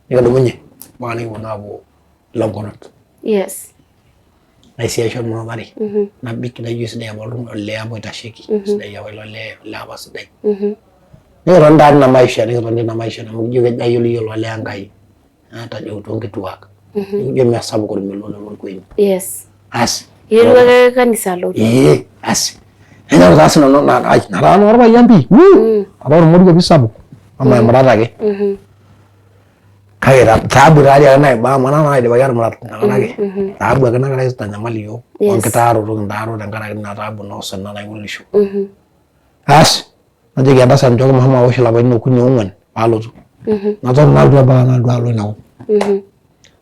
Nikidumunye mpaka nikiponu aapuo Longonot. Yes. Naisiaisho nanu olari nabik naijo sidai apa oltung'ani olee apa oitasheki sidai apa ilo lee olee apa sidai. Nikiton taa tina maisha nikiton tina maisha amu ijo kejo ayiolo iyiolo olee Enkai natajeutua nkituak nikijo mesapuk ormelo lelo orkueni. Yes. Asi. Iterua ake kanisa alotu. Ee asi. Naiteru taa sinanu nataa naa orpayian pii. Ataa ormoruo pi sapuk amu emurata ake. Kake taabu taadii ake naiba amu etaa naa aidipaki atumurat inakata ake. Taabu ake nagira aitanyamal iyiook onkitaaroto kintaaro tenkaraki ina taabu naa osina naing'orisho. Asi najoki entasat nchooki mashomo aosh ilapaitin okuni ong'uan paalotu. Naton nalotu mpaka nalotu alo ina kop.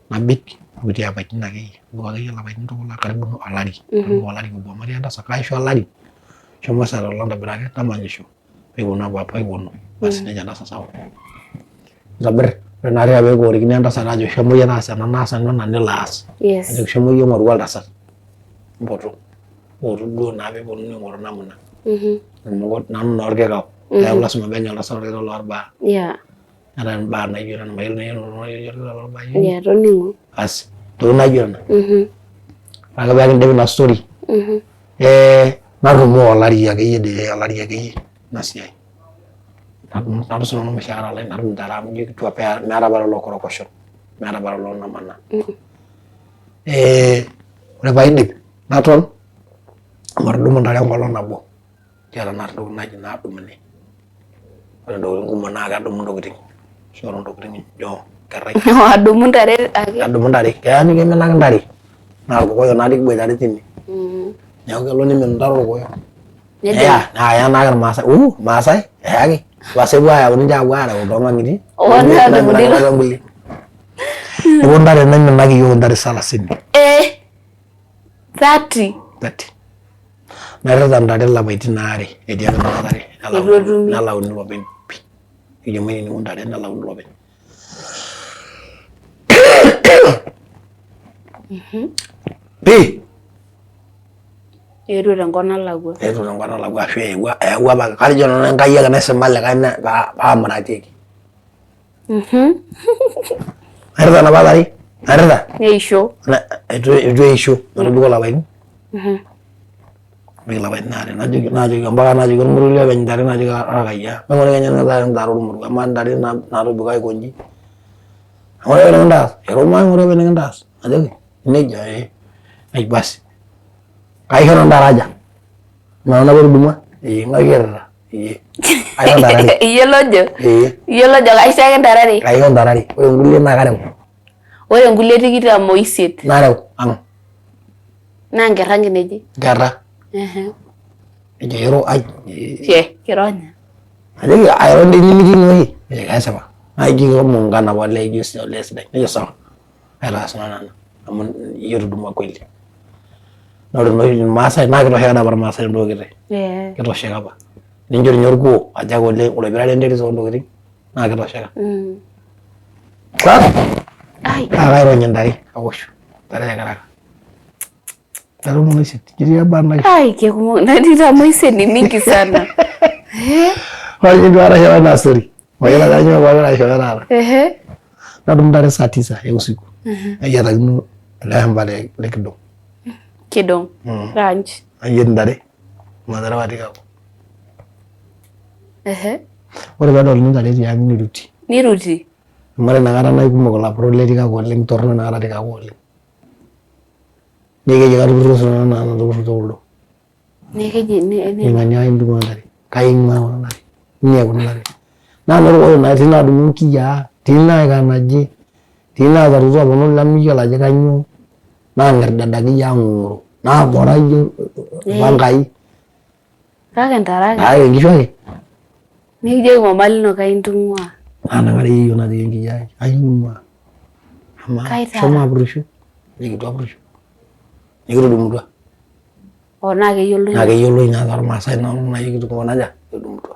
Nabik irkuti apaitin akeyie, abik akeyie ilapaitin tukul karibu olari, karibu olari obo amu atii entasat kaisho olari shomo settle ntobiraki tamanyisho pee kiponu aapuo pee kiponu. Basi nejo entasat sawa. Nitobir ore naari pee kiworikino entasat aajo shomo iyie taasa ena naasa ena nelo aas. Ajoki shomo iyie ng'oru oltasat mpoto ootu duo naa pee eponunui aing'oru namna. Amu nanu naa orkikau neeku lasima pee enya oltasat orkikau lorbaa. Neetae imbaa naijo nena mayiolo naa orkikau lorbaa. Yeah, toning'o. Asi ntokitin naijo nena. Ore ake pee kindip ina story narumoo olari akeyie dii olari akeyie ina siai. Natum sinanu ormushaara lai natum intare amu ijo kituak meeta apa lelo korokoshon meeta apa lelo namana. Ore paidip naton matudumu intare enkolong nabo kiata naari intokitin naaji naadumuni ore intokitin kumok naa kedumu intokitin kishoru intokitin nyoo nkerai. Adumu intare ake. Adumu intare keya nikiminaki intare naa irkokoyo naadi kiboitare tine neeku kelo nimin intare orkokoyo. Neya naa keya naake irmaasai uu irmaasai eyaki basi epuo ayau ninche aapuo aareu toonkang'itie nemirakini nkulie. Nepuo ntare neiminaki iyiook intare salasini. Eh 30. 30. Nairrita ntare ilapaitin aare etii ake nena tare nelauni ilopeny pii. Nikijo mainining'o ntare nelauni ilopeny. Pii. Eetuo tenkop nalakua. Eetuo tenkop nalakua ashu eewuo eewuo apake katejo nanu Enkai ake naisima likae paamuratieki. Nairrita napa tare nairrita. Neisho. Eitu eisho natobiko ilapaitin. Atobiko ilapaitin aare najoki najoki mpaka najoki ormoruo liopeny ntare najoki arakayiaa maing'ura kenya nena tare ntare ormoruo amaa ntare naatobiko aikonji. Aing'ura openy nikintaas ero maing'ura openy nikintaas najoki nejia ee ai basi kaisho nanu ntare aja nanu nabo etudumua ee ng'ae kirrita ee kaisho ntare are Iyie lojo? ee Iyie lojo kaisho ake ntare are? kaisho ntare are ore nkulie naa kareu Ore nkulie tikitam oisiet nareu ang naa nkerra nkineji? nkerra Ehe. ejo ero ai She, kironya. Ajoki airo dii nimitii ine wueji nejo kesipa naa ijo kemuungana apa olee ijo olee sidai nejo sawa aitaas naa nanu amu iyie otudumua kweli. Naa ore naa oshi irmaasai naa kitosheka dii apa irmaasai entoki kiti. Kitosheka apa. Nincho ninye orkuo ajo ake oleng oloipirare enterit ontokitin naa kitosheka. Naa kairony intare aosh intare e karaka. Intare tomon oisiet ketii abaa nai. Ai kekumok nani tamoise ni mingi sana. Ore ninye duo atashola ina story. Mayiolo ajo kainyoo paagira aishooyo taata. Nadumu ntare saa tisa e usiku. Nayiatakino ele shamba le Kidong. Kidong. Ranch. Nayiet ntare omaterewa Tikako. Ore peedoluni ntare tiang niruti. Niruti. Amu ore inakata naa ikumok ilapurok le Tikako oleng torrono inakata Tikako oleng. Neeku keji katupurro sinanu naa natupurrutuo kuldo. Neeku keji Ng'ania kaintung'ua ntare, kai ing'ua kuna tare, ine kuna tare. Naa inorkokoyo naa etii naadumu nkiyiaa, etii naikanaji, etii naataruto aponu lemiyiolo ajo kainyoo, naang'erdeda akeyie aang'ung'uro, naabora ijo irpangai. Kake ntare ake. Kake nkishu ake. Nikijoki mama lino kai intung'ua. Naanang'are yeyio najoki enkiyia ai aing'ua amaa shomo apurrisho nikitu apurrisho nikitudumutua. Oh naa keyioloi. Naa keyioloi naa tormaasai naa naai kitukunaja kitudumutua.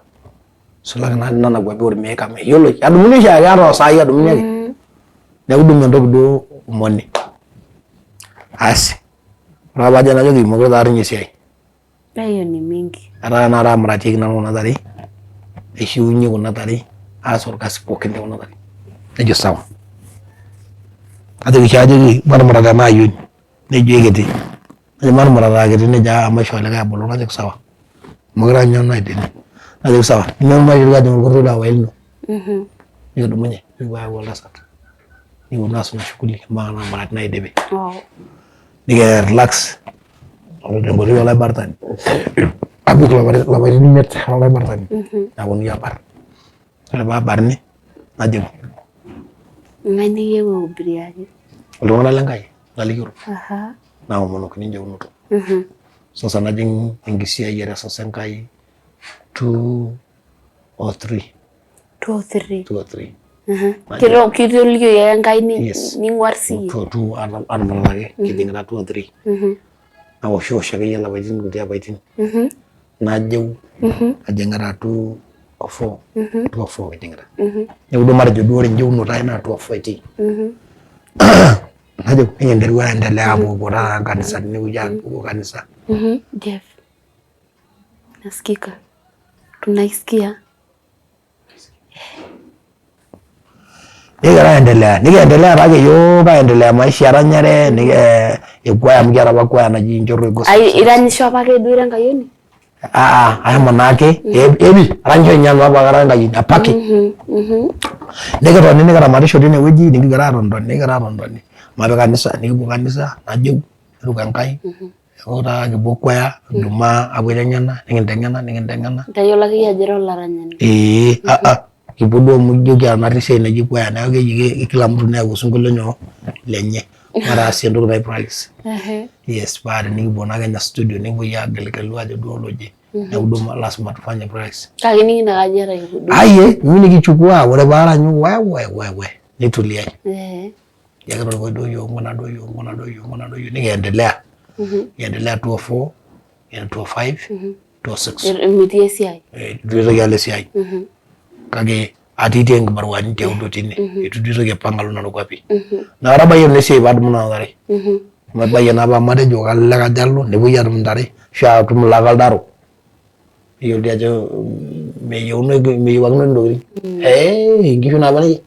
Sulaki naa nena kuapi ormeek amu eyioloi adumuni oshiake ata osaai adumuni ake. Neeku idumu entoki duo omoni. Asi ore ake paajo najoki mekure taa atum esiai. Hiyo ni mingi. Etaa tenakata amuratieki nanu kuna tare, aishiunye kuna tare, aas orkasi pookin te kuna tare. Nejo sawa. Najoki oshi ajoki matumurat ena ayioni, nejo ekiti. Najo matumurat aa kiti nejo aa maishoo olikae ebulu najoki sawa. Mekure anya nanu aidimi. Najoki sawa. Nemaiteru ajing orkurto loo lino. Nikidumunye nikipuo ayau oltasat. Nikiponu aas ina shughuli mpaka naa murat naidipi. Niki relax tenkoitoi olaibartani abik ilapaitin imiet ara olaibartani naponunui abarn. Ore pee abarni najing. Ng'ae nikiewuo aihubiriaki? Iltung'anak le Nkai lalikio naomonokini encheunoto. Sasa najing enkisiayiare sasa Enkai 203. 203. 203. Kitolikioki ake Enkai ning'uar siiyie? Two two atumurataki kijing'ita 203. Naoshiosh akeyie ilapaitin kuti apaitin najo ajing'ita 204 204 kijing'ita. Neeku duo matejo duo ore encheunoto ai naa 204 etii. Najo nikinteru aendelea apuopuo taata nkanisani nepuoi apuo kanisa. Jeff, nasikika, tunaisikia. Nikigira aendelea, nikiendelea taake iyiook aendelea maisha eranyare, kwaya amu kiata apa kwaya naji Njorwe Gospel. Ai iranyisho apake duo ira enkayioni? Aa ashomo naake epi aranyisho ninye nanu apa ara enkayioni apake. Nikitoni nikiramatisho tinewueji nikigira atonitoni nikigira atonitoni mape kanisa nikipuo kanisa najo niruko Enkai neeku taa kipuo kwaya Ijumaa apuo aiteng'ena nikinteng'ena nikinteng'ena. Itayiolo akeyie ajo ira olaranyani. Ee kipuo duo amu ijo kiata natii esiai naji kwaya neeku keji kila mtu neyau osinkolio nyoo lenye mataasie entoki naji practice. Yes paa tenikipuo naa kenya studio nepuoi agelugelu ajo duo oloje neeku duo lasima tufanye practice. Kake ining ake ajo era Aye mimi nikichukua ore paaranyu wewe wewe nituliai. Ekitoriko duo iyiook nkuna duo iyiook nkuna duo iyiook nkuna duo iyiook nikiendelea. Nikiendelea 204, 205, 206. Mitii esiai. Eitu aitoki alo esiai. Kake atii tii nkibaruani tiaulo tine. Eitu duo aitoki aipang alo nena kuapi. Naa atabayie nanu esiai paadumu nena tare. Amu ebayie naa apa matejo kalo kajo alo nepuoi atum intare ashu atum ilak oldaro. Iyiolo dii ajo meyiewakinoi intokitin. Ee inkishu naaba nejia.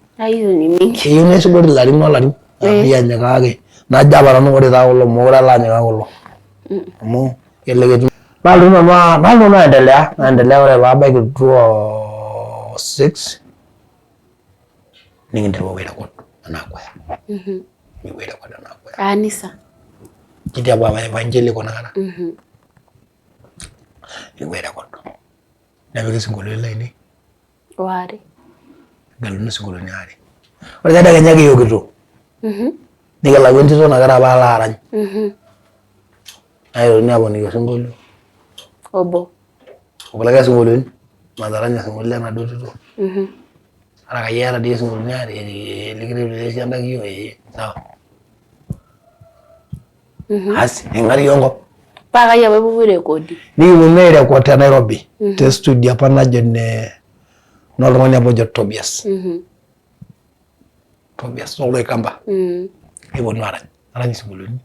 Keyieu nisudori ilarin olarin pianyikaa ake. Najo apa nanu ore taa kulo meekure alo anyikaa kulo amu kelelek etum. Nalotu nanu aendelea naendelea ore paabaiki 206 nikinteru aapuo airekod ena kwaya. Nikipuo airekod ena kwaya. Kanisa. Kitii apa Evangelical inakata. Nikipuo airekod. Nepiki isinkolioitin lainei. Waare. Negeluni isinkolioitin aare. Ore tedekenya kiyokito. Nikilau entito nagira apa alo arany. Naitokini aaponiki osinkolio. Obo. Okulikae sinkolioitin mataranya osinkolio lenaduo tito. Ata iyata dii isinkolioitin aare likiretu enda kiyo ee sawa. Asi ning'arie iyiook enkop. Paa kai apa ipuopuo airekodi? Nikiponu airekod te Nairobi te studio apa najo ene oltung'ani apa ojo Tobias. Tobias loloikamba. Nikiponu aarany, narany isinkolioitin.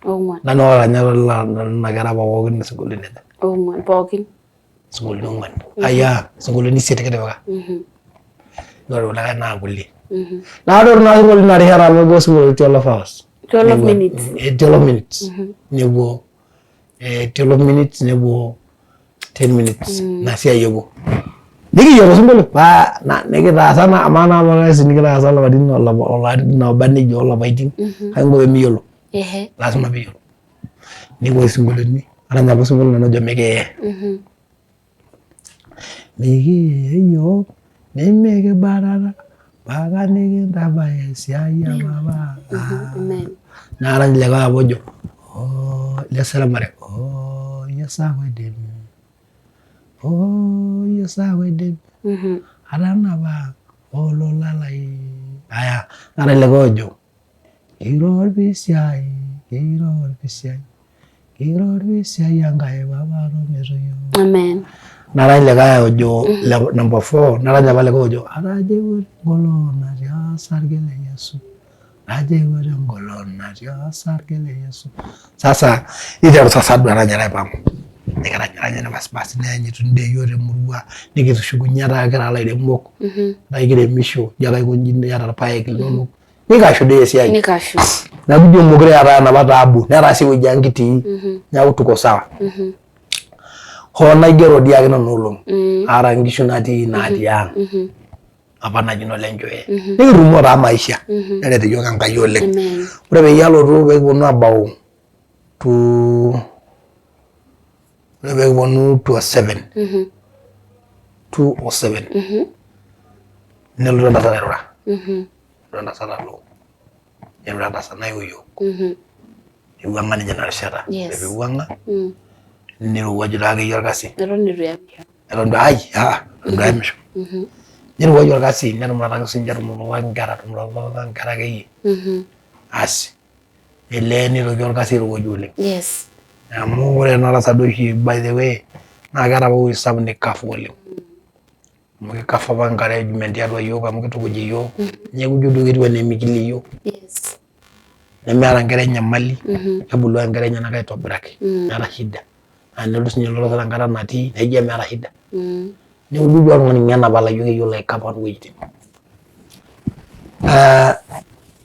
Ong'uan. Nanu otaranya nena kera pookin isinkolioitin lenye. Ong'uan pookin. Isinkolioitin ong'uan. Aya isinkolioitin isiet kitipika. Ore kulikae naa kulie. Naa ore naa sinkolioitin ina rishata amu epuo isinkolioitin 12 hours. 12 minutes. 12 minutes. Nepuo 12 minutes nepuo 10 minutes. Ina siai epuo. Nikiyiolo osinkolio paa nikitaasa amaa naa apa kasi nikitaasa ilapaitin olari oba nejia olapaitin kake inko pee miyiolo. Lasima piiyiolo. Nikipuo isinkolioitin arany apa osinkolio nanu ojo mikiye. Mikiye iyiook nimikibatata mpaka nikintabaya esiai e papa. Narany likae apa ojo le seremare oo Yesu oidim oo Yesu oidim. Atanapa olola lai. Aya, narany likae ojo keiro orpisiai, keiro orpisiai, keiro orpisiai Enkai papa tomito iyiok. Amen. Narany likae ojo number 4, narany apa likae ojo atajeuo engolon natii osarge le Yesu, atajeuo engolon natii osarge le Yesu. Sasa niteru sasa duo eranyare aipang'u. Nikiranyirany basi basi neenyitu dii iyiok temurua nikitushukunye taa kira ilairemok. Taa ekiremisho ijo ake aikonji niata irpaek linonok. Nikashu dii esiai. Nikashu. Neeku ijo mekure eetae enapa taabu netaa sii ewueji ang kitii. Neeku tuko sawa. Hoo naigero dii ake nena olong'i. Aata nkishu natii natii ang. Apa naji nole Nchoe. Nikitumo taa maisha. Neret iyiok Enkai oleng. Amen. Ore peyie alotu pee kiponu abau to ore pee kiponu 207. 207. Nelotu entasat airura. Nelotu entasat alo. Nelotu entasat naiu iyiok. Eiwuang'a ninye ina rishata. Yes. Ore pee eiwuang'a nirowuaju taa akeyie orkasi. Eton eitu eyamisho. Eton itu ai aa eton itu eyamisho. Nirowuaju orkasi netumurataki sii ninche etumurataki inkera etumurataka inkera akeyie. Asi elee nitoki orkasi airowuaju oleng. Yes. Amu ore ena tasat duo oshi by the way naa keeta apa ewueji sapuk nikafa oleng. Amu kikafa apa encouragement tiatua iyiok amu kitukuj iyiok. Neeku ijo duo ketiu enaa emikilio iyiok. Yes. Nemeeta inkera enyamali, kebulu ake inkera enyenak aitobiraki, meeta shida. Naa tenelotu sii ninye ilo tasat enkata natii naijo emeeta shida. Neeku ijo duo oltung'ani ng'en apa laijo keyiolo aikapa iwuejitin.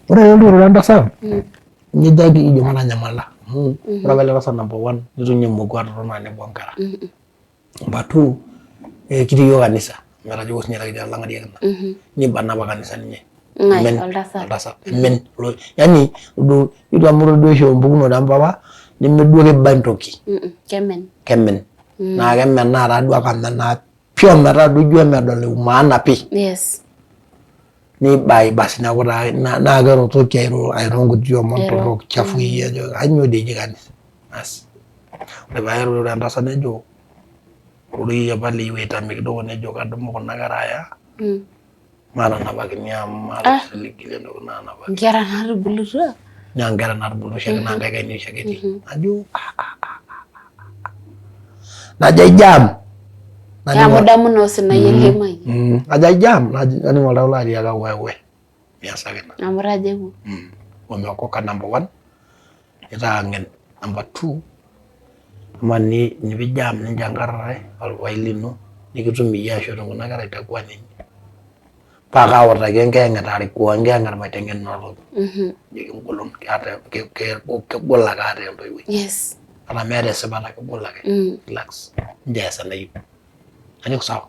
Ore taa entumoto entasat, nejo ake ijo matanyamala amu ore apa ele tasat number one neitu ninye emoku atotona tenebo onkera. Number two, kitii iyiok kanisa metajo ore sinye ele lang'ariak ina niba napa kanisa ninye. Ng'ae? Emen. Oltasat. Oltasat. Emen. Yaani itu amu itodua oshi empukunoto empapa nemeduo kiba entoki. Kemen. Kemen. Naa kemenaa taaduo ake amenaa pii ometaa duo ijo emedol maana pii. Yes. Neibai basi neeku taa naa kerotoki airo airo nkuti omon Airo. torrok chafui ajo kanyoo dii eji kanisa. Asi. Ore pee airo entasat nejo ororei apa leyieu aitame kidogo nejo kadumu kuna kera aya maatanapakini amu maata osiligi lentoki naanapaki. Nkera naatubulutua. Naa nkera naatubulutua oshiake naa nkaik ainei oshiake etii. Najo najo aijam. Amu idamu naa osina iyie liimayie. Najo aijam naning oltau laatiaka wewe mias ake ina. Amu itaja epuo. Wameokoka number one nitaa ng'en number two amaa nipijam ninche enkarare orpapai lino nikitum iyie ashu etum kuna kera itakuwa nini. Paa kautaki enkiyang'et arikoo enkiyang'et maiteng'en ina toki. Ajoki engolon keeta kegol ake ata entoiwuoi. Yes. Ata meeta esipata kegol ake. Relax. Nchoo ees enayieu. Najoki sawa.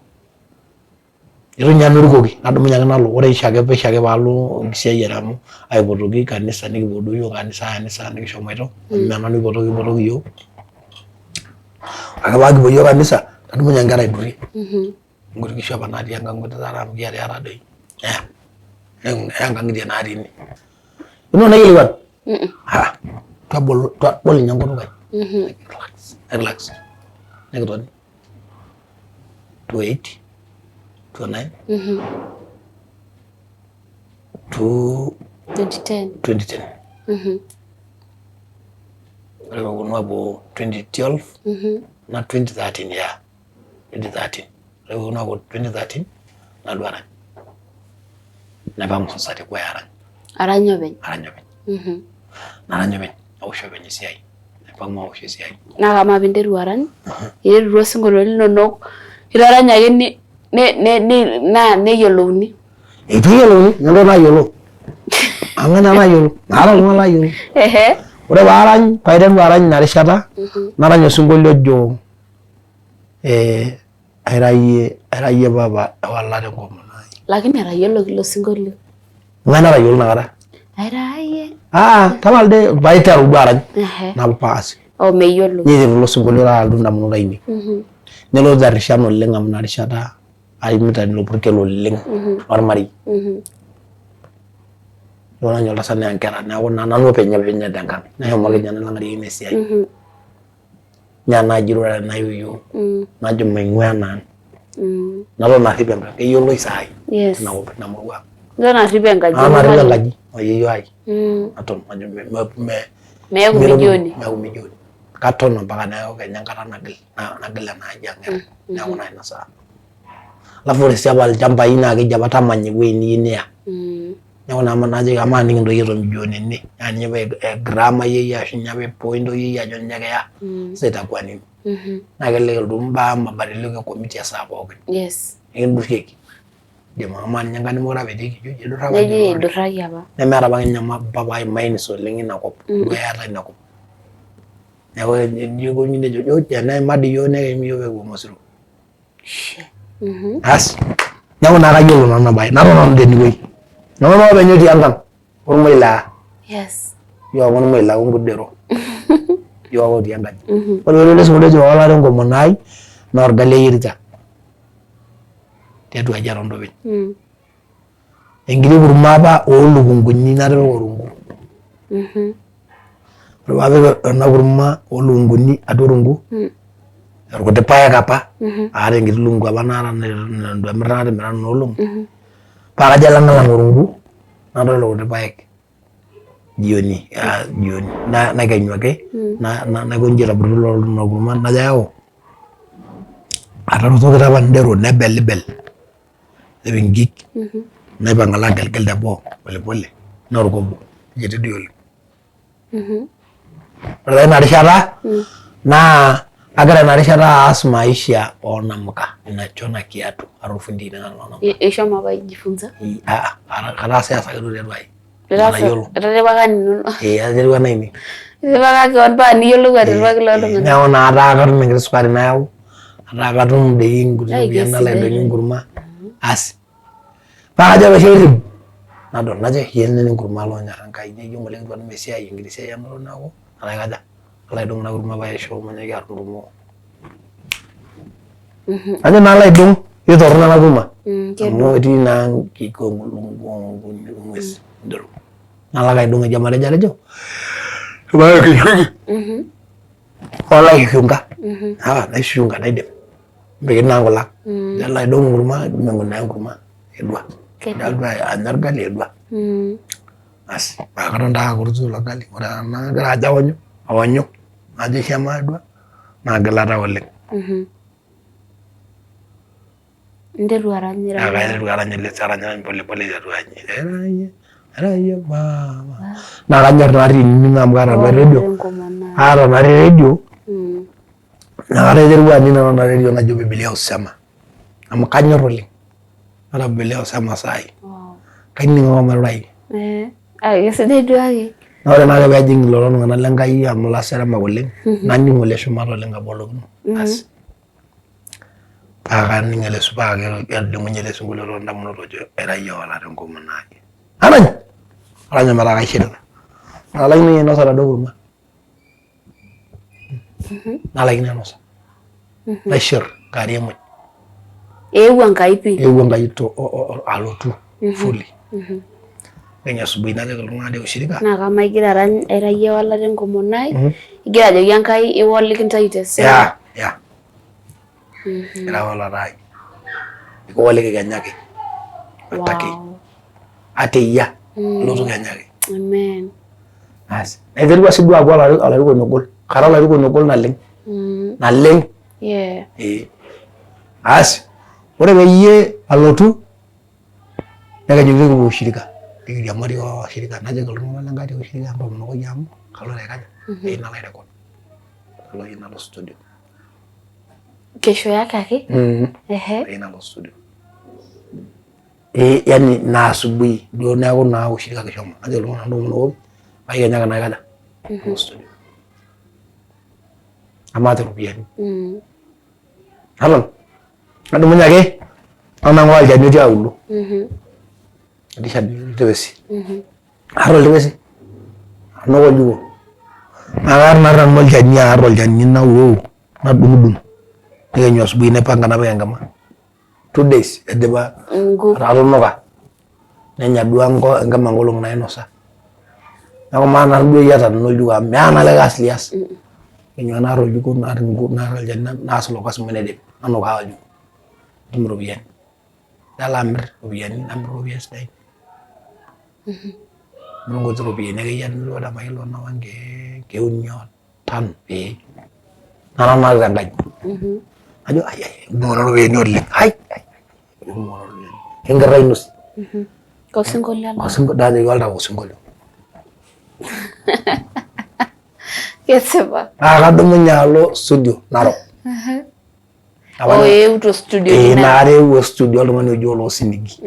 Eitu ninye nanu irukoki nadumunye ake nalo ore oshiake pesho ake paalo enkisiayiare amu aipotoki kanisa nikipuo duo iyiok kanisa kanisa nikishomoito mme nanu oipotoki eipotoki iyiok. Ore ake paa kipuo iyiok kanisa nadumunye inkera aidurie. Nkuti kishu apa natii enkang nkuti tare amu kiatiyata doi. Neya nkang'itie natii ine. Ino naikilikuan? Ah, tabolo tabol ninye enkutuk ai. Relax, relax. Nikitoni. 28, 29, 2010. 2010. Ore peponu apuo 2012 na 2013 yeah. 2013. Ore peponu apuo 2013 nalotu arany. Naipang'u sasa te kwaya arany. Arany openy. Arany openy. Narany openy, naosh openy esiai. Naipang'u aosh esiai. Naa kamaa pinteru arany, iterutua isinkolioitin linonok, itaranya ake naa neyiolouni. Eitu eyiolouni, nanu ake nayiolo. Amu nanu nayiolo, maata oltung'ani layiolo. Ore paarany, paiteru arany ina rishata, narany osinkolio ojo airayie airayie papa ewala tenkomono ai. Lakini etayioloki ilo sinkolio. Ng'ae natayiolo inakata? Airayie. Ah, tapala dei paiteru duo arany. Napaas. Oh, meyiolo. Niteru ilo sinkolio taata alotu indamunot ainei. Nelotu terishata oleng amu ina rishata aimita ilo purkel oleng lormarei. Ore ninye oltasat neya nkera neeku naa nanu openy openy tenkang. Neshomo orkijanai lang arikino ina siai. Naa naaji irura nayu iyiok najo maing'ua ena ang. Naton arrip enkang keyioloi saai. Yes. Tina kop tina murua. Niton arrip enkaji. Naton arrip enkaji oyieyio ai. Naton ajo Meeku mijioni. Meeku mijioni. Katon mpaka neeku kenya enkata nagil nagil ena aji ang neeku naa ina saa. Alafu ore sii apa ilchambai naa keji apa tamanya ewueji niyieu niya. Neeku naa najoki amaa enikintoki aton mijioni ene naa ninye apa grama yeyio ashu ninye apa point yeyio ajo ninye kiya. Sasa itakuwa nini? Naa kelelek elotu imbaa mabadiliko e committee esaa pookin. Yes. Nikindurrieki. Idim amaa ninye enkang nemekure apa etii kijiji idurra apa Neji idurraki apa. Nemeeta apa ninye papa ai mines oleng ina kop. Duo eetae ina kop. Neeku enijo aikonji nejo jo teneima dii iyiok nekim iyiok pee kipuo Mosiro. Asi neeku naa kayiolo nanu ina bae naton nanu tenewueji. Nanu naa openy otii enkang ormoilaa. Yes. Iyiok ake ormoilaa onkudero. Iyiok ake otii enkaji. Ore peelotu ele sinkolio ojo olari enkomono ai naa orgali eyierita tiatua aji atonita openy. Enkiti kurma apa oolukunkuni natipika orungu. Ore paapik ena kurma oolukunkuni atua orungu irkuti paek apa aata enkiti lukunku apa naata neitu amirr natimira nena olong'i paa kajo alang'ilang orungu nadol irkuti paek jioni jioni nakenyu ake naiko inji aitobirr ina kurma najo ayau atarotoki taa apa ndero nebelibel nepik inkik naipang alo agelgel teboo pole pole naa orkobo nejia taa doi oleng. Ore taa ina rishata naa agira ina rishata aas maisha oonamuka ina chona kiatu ara orfundi loo namuka. Ishomo apa aijifunza? Kataasa ake duo tiatua aji. Nayiolo. Etipika ninono. Ee atipika nainei. Itipika keon paa niyiolou atipikaki lelo tung'anak. Neeku naa ataa katum enkiti sukari nayau, ataa katum dei nkuti ropiyiani nalo aidong'ie enkurma, asi paa kajo ake oshi airrib nadol najo ene enkurma olonyor Enkai nejo ng'ole kitu atum esiai enkiti siai anoto neeku alo aikaja alo aidong ina kurma paisho manyaaki atumo. Ajo naa alo aidong itorrono ena kurma amu etii naa nkik ong'ues ndero. Nalo ake aidong ejo matejo atejo alo aishunga naishunga naidip mpiki naa nkulak. Nalo aidong enkurma mengu naa enkurma edua. Nalotu anya orgali edua. Asi paa katon taa akurtu ilo gali ore enagira ajo aonyu aonyu najo aisho emaadua naagila tau oleng. Interu arany Naa kaiteru arany ele arany pole pole tiatua aji. Erayie erayie mama. Naa kanyor naa aininingo amu kaata apa eredio. Aata naa redio. Naa aiterua aning nanu ena redio najo Biblia husema. Amu kanyor oleng. Ore Biblia husema saai. Kaining ake ometurai. Kesidai duo ake. Naa ore naake peejing lelo tung'anak le Nkai amu laseremak oleng, naning ole shumata oleng abolokino. Asi. Paa kaning ele paa kedumunye ele sinkolio too ndamunot ojo era iyie ewalata enkomono ai. Arany! Arany ometaa kaishirita. Nalaikino ainosa enaduo kurma. Nalaikino ainosa. Naishir kewarie muj. Eewuo Enkai pii. Eewuo Enkai alotu fully. Kenya asubuhi najoki iltung'anak le ushirika. Naa kamaa igira arany aira iyie ewalata enkomono ai, igira ajoki Enkai iwa olikintayu te sera. Yeah, yeah. Ira ewalata ai. Ikiwoliki kenya ake. Atake. Ata eyia. Ilotu kenya ake. Amen. Asi. Naiterua sii duo aaku olarikoni ogol. Kara olarikoni ogol naleng. Naleng. Yeah. Ee. Asi. Ore peyie alotu nekenyu nikipuo ushirika. Nikiriamari o washirika najoki iltung'anak le Nkai te ushirika entoomonokoki amu kaloito aikaja kayieu nalo airecord. Kayieu nalo studio. Kesho yake ake? Ehe. Kayieu nalo studio. Ee yani ina asubuhi duo neeku naa ushirika kishomo. Najoki iltung'anak entoomonokoki kayieu kenya ake naikaja nalo studio. Nemaata iropiyiani. Naton nadumunye ake nanang'aa olchani otii auluo. Etii shani oltepesi. Aar oltepesi anuk oljiko. Naa kaar naa nanu olchani aar olchani naurou nadung'dung nikenyu asubuhi naipanga napik enkima. 2 days aidipa atunuka nenya duo enkima nkolong'i nainosa. Neeku maa nanu duo eyiata nanu oljiko amu meeta naa likae kasi lias. Kenyu ake naar oljiko naar inkuk naar olchani naas ilo kasi muj naidip nanukaa oljiko. Itum iropiyiani. Nalo amir iropiyiani, namir iropiyiani sidain. Amir nkuti ropiyiani akeyie atimiru ore mayiolo nawa nkeek uni o tano ee. Nara naata tenkaji. Najo ai ai kumok kuna ropiyiani oleng. Ai ai kumok kuna ropiyiani. Enkerr ainosie. Osinkolio alo. Osinkolio najoki oltau osinkolio. Kesipa. Naa kadumunye alo studio Narok. Oh, eeuto studio Eh, ina. inakata eewuo studio oltung'ani oji Oloosinigi.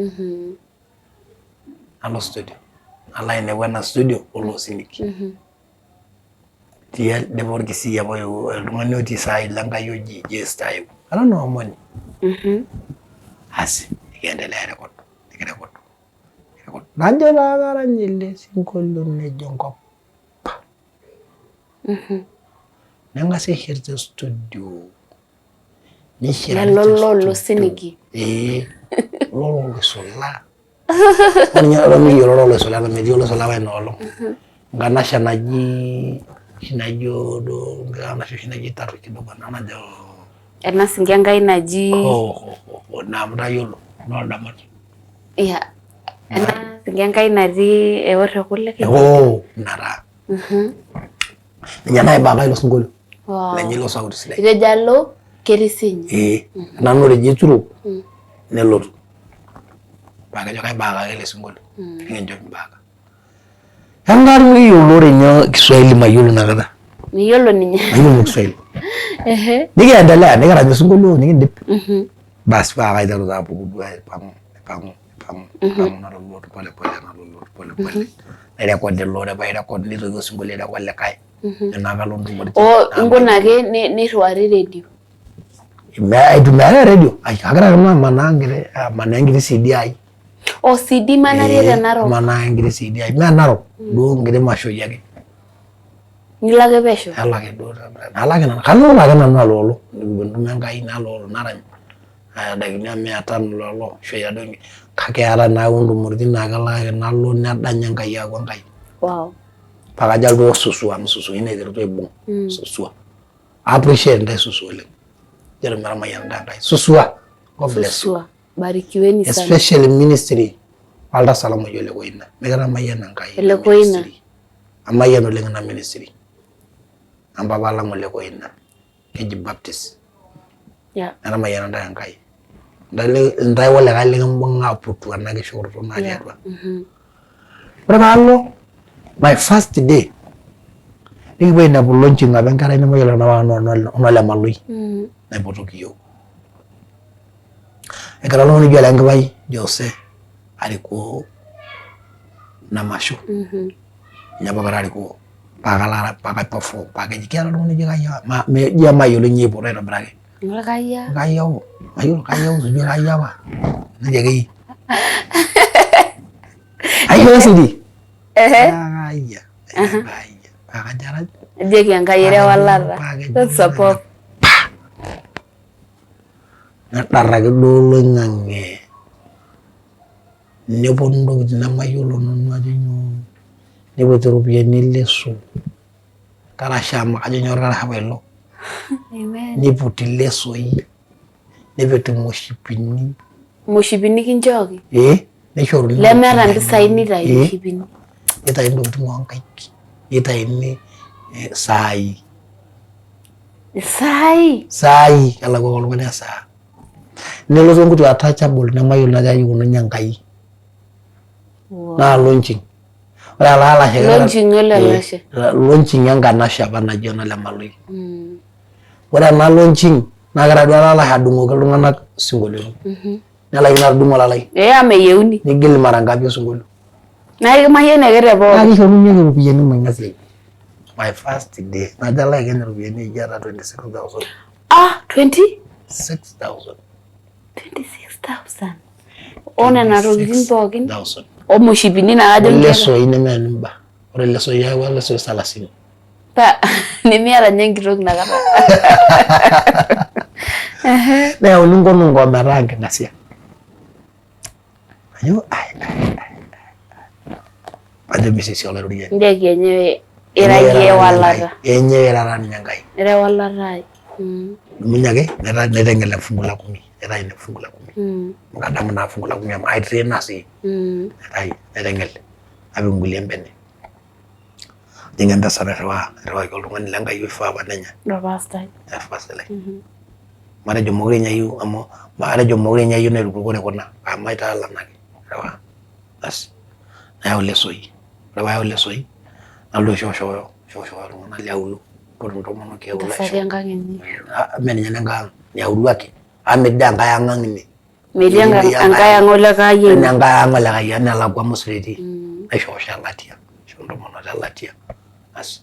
Nalo studio. Nalo ainepu ena studio Oloosinigi. Tielde apa Orkisii apa oewuo oltung'ani otii saai le Nkai oji Jesta eewuo. Ara naa omoni. Asi nikiendelea airekod, nikirekod, nikirekod. Najo taa karany ele sinkolio nejo enkop pa. Neng'asi aishir te studio. Nishirari te Lelo studio. lolosinigi. Ee, lolo loisula. Ore ninye eton mikiyiolo lolo loisula eton metii oloisula apa ina olong. Nkanashe naji oshi naijo duo nkanashe oshi naji tatu kidogo ena najo Ena sinkenkai naji ho ho ho naa mtayiolo nooldamat. Yeah. Ena sinkenkai natii eor ekule. Oo ina taa. Ninye naibaka ilo sinkolio. Wow. Lenye ilo sauti sidai. Itejo alo ketii siinye. Ee, nanu otejo eturo nelotu. Paa kejo kaibaakaki ele sinkolio. Nikincho mbaaka. Enkare nikiyiolo ninye Kiswahili mayiolo inakata. Miyiolo ninye. Mayiolo Kiswahili. Nikiendelea nikirany osinkolio nikindip. Basi paa kaiteru taa apuku duo aipang'u aipang'u aipang'u aipang'u nalolotu pole pole nalolotu pole pole. Nairekod ilo ore pee airekod nitoki osinkolio airekod likae. Nena kalo ntumoritin. O inkuna ake nirriwari redio. Aitumia redio. Agira ake amanaa enkiti amanaa enkiti CD ai. O CD imanarie te Narok. Amanaa enkiti CD ai. Mee Narok duo nkiti mashoi ake. Nilo ake pesho. Nalo ake duo nalo ake nanu kalo ake nanu aloolo nikipuonu Enkai naloolo narany ildakikani mia tano lelo ashu kake eetae naa ntumoritin naa kalo ake nalo nedanya Enkai aaku Enkai. Wow. Paa kajo alotu osusua amu susua naiterutua aibung susua. Appreciate intae susua oleng. Jero metamayiana intae Enkai. Susua. God bless you. Susua. Barikiweni sana. Especially ministry oltasat lang oji Ole Koina. Mikitamayiana Enkai. Ole Koina. Amayian oleng ina ministry. Amu papa lang Ole Koina. Keji Baptist. Yeah. Metamayiana intae Enkai. Intae olikae likimbung'a aputu ena kishooroto natii atua. Ore paalo my first day nikipuo ainepu launching apa enkerai nemayiolo tenaa nole Maloi naipotoki iyiok. Egira oltung'ani oji Ole Nkipai Jose arikoo ina masho. Ninye apa ogira arikoo paa kalo paa kai perform paa keji keeta oltung'ani oji Kayiawa ijo emayiolo ninye aipoto aitobiraki. Kayiawa. Kayiawa mayiolo Kayiawa sijui Kayiawa nejia akeyie. Ayiolo sii Kayia. Kayia. Paa kajo arany. Ejoki Enkai erewalata. That's a pop. Nedaraki duo oloing'ang'e neponu ntokitin nemayiolo nanu ajo nyoo niputi iropiyiani eleso karasha amu kajo nyoo orkarasha apa ilo niputi ilesoi nipiti imoshipini. Imoshipini kinchooki? Ee nishoruni Lemeeta mpisai nitayu imoshipini. Nitayuni intokitin oonkaik nitayuni isaai. Isaai? Isaai kelakua ake oltung'ani esaa. Nelotu enkuti attachable nemayiolo najo kaji ikununye Enkai. Naa launching. Ore ele alashe Launching ele alashe. Launching enkanashe apa naji ena le Maloi. Ore ena launching naa kegira duo ele alashe adung'oki iltung'anak isinkolioitin. Nelaikino atudung'o olalai. Ee amu meyieuni. Nigil mara ngapi osinkolio. Naa ekimayiani ake te pookin. Naa kishoruni ake iropiyiani mang'asie. My first day najo alo aiken iropiyiani eji ata 26,000. Ah, 20? 6,000. 26,000. Oo nena tokitin pookin. 26,000. O mushipini naa kajo nkera. Olesoi neme enimba. Ore lesoi yawua lesoi salasini. Pa nimiata ninye enkitok inakata. Neyauni nkonongo metaa enking'asia. Ajo ai ai ai ajo misisi olaitoriani. Ndiaki enyewe ira iyie ewalata. Enyewe ira ninye Enkai. Ira ewalata ai. Dumunye ake naiteng'el fungu la kumi. Naitayu ine fungu la kumi. Amu kadamu naa fungu la kumi amu aitraina sii. Naitayu naiteng'el napik nkulie embene. Najing mpesa nairriwaa nairriwaki oltung'ani le Nkai oifaa apa nenya. Olpastai. Olpastai lai. Matejo mokure ninye ayieu amu atejo mokure ninye ayieu nairukurukore kuna amu aitaalanaki airriwaa. Bas nayau ilesoi, ore payau ilesoi nalotu aishooshooyo aishooshooyo iltung'anak liauluo aipot intomonok tiauluo Ntasati aisho. enkang inyi. Mee ninye enenkang ang, iniauluo ake amu metii dii enkae ang ang ine. Metii enkae ang olikae ayieni. Ene enkae ang olikae ayieni nelakua mosori etii. Naishoosho elatia, aisho intomonok telatia. Asi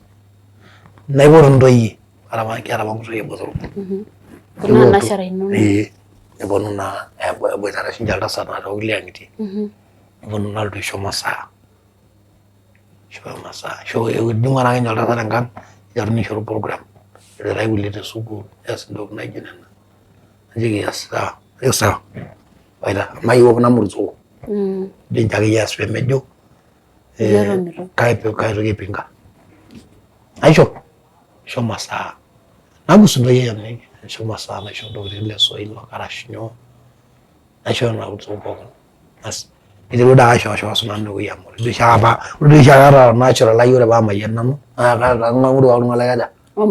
naipotu intoyie, kiata apa ntoyie botorok. Kuna anashara inonok. Ee, neponu naa eboitare sinche oltasat naa tookulie ang'itie. Neponu nalotu aisho masaa, aishooyo masaa, etijing'ua naake ninye oltasat enkang niteruni aishoru program, eishoritae kulie te sukuul neas intokitin naijo nena. Najoki sawa, najoki sawa waita mayieu kuna moruso ninche akeyie eas pemejo kaitoki aipinga. Naisho, naisho masaa nakus intoyie ainei naisho masaa naisho intokitin ilesoi ilkarash nyoo naisho nena tokitin pookin. Asi naiteru daake aishooshoo sinanu inewueji amu ore oshiake apa ore oshiake ata natural ai ore paamayian nanu naa kang'oru ake oltung'ani laikaja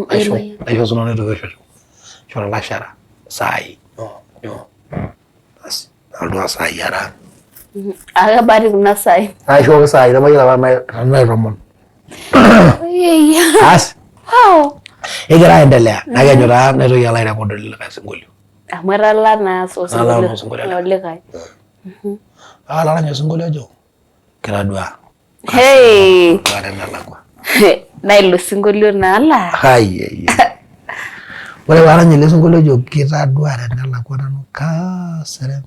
naisho naisho sinanu aitoki aisho aisho ilalashera isaai nyoo nyoo asi nalotu aa isaai ara ang. Akebari kuna saai. Naishooki isaai nemayiolo apa tenaitomon. Asi egira aendelea nakenyu taa naitoki alo airecord likae sinkolio. Amu etalaa naa osinkolio olikae. Ataranya osinkolio ojo kitadua. Hey! Tenelakua. Naa ilo sinkolio naa laa. Ore paarany ele sinkolio ojo kitadua tenelakua nanu kaaserem.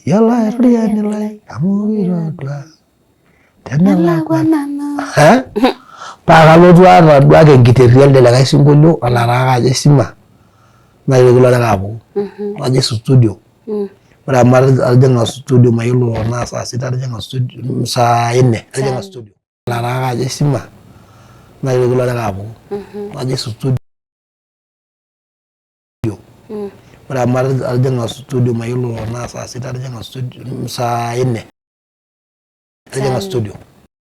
Yiolo airoriani lai amu kitodua tenelakua nanu. Paa kalotu ataduaki enkiteria elde likae sinkolio olataa kajo aisima naitoki ilo likae apuku. Najo studio. Ore amu atijing'a studio mayiolo tenaa saa sita atijing'a studio saa nne atijing'a studio. Olataa kajo aisima naitoki ilo likae apuku. Najo studio. Ore amu atijing'a studio mayiolo tenaa saa sita atijing'a studio saa nne atijing'a studio.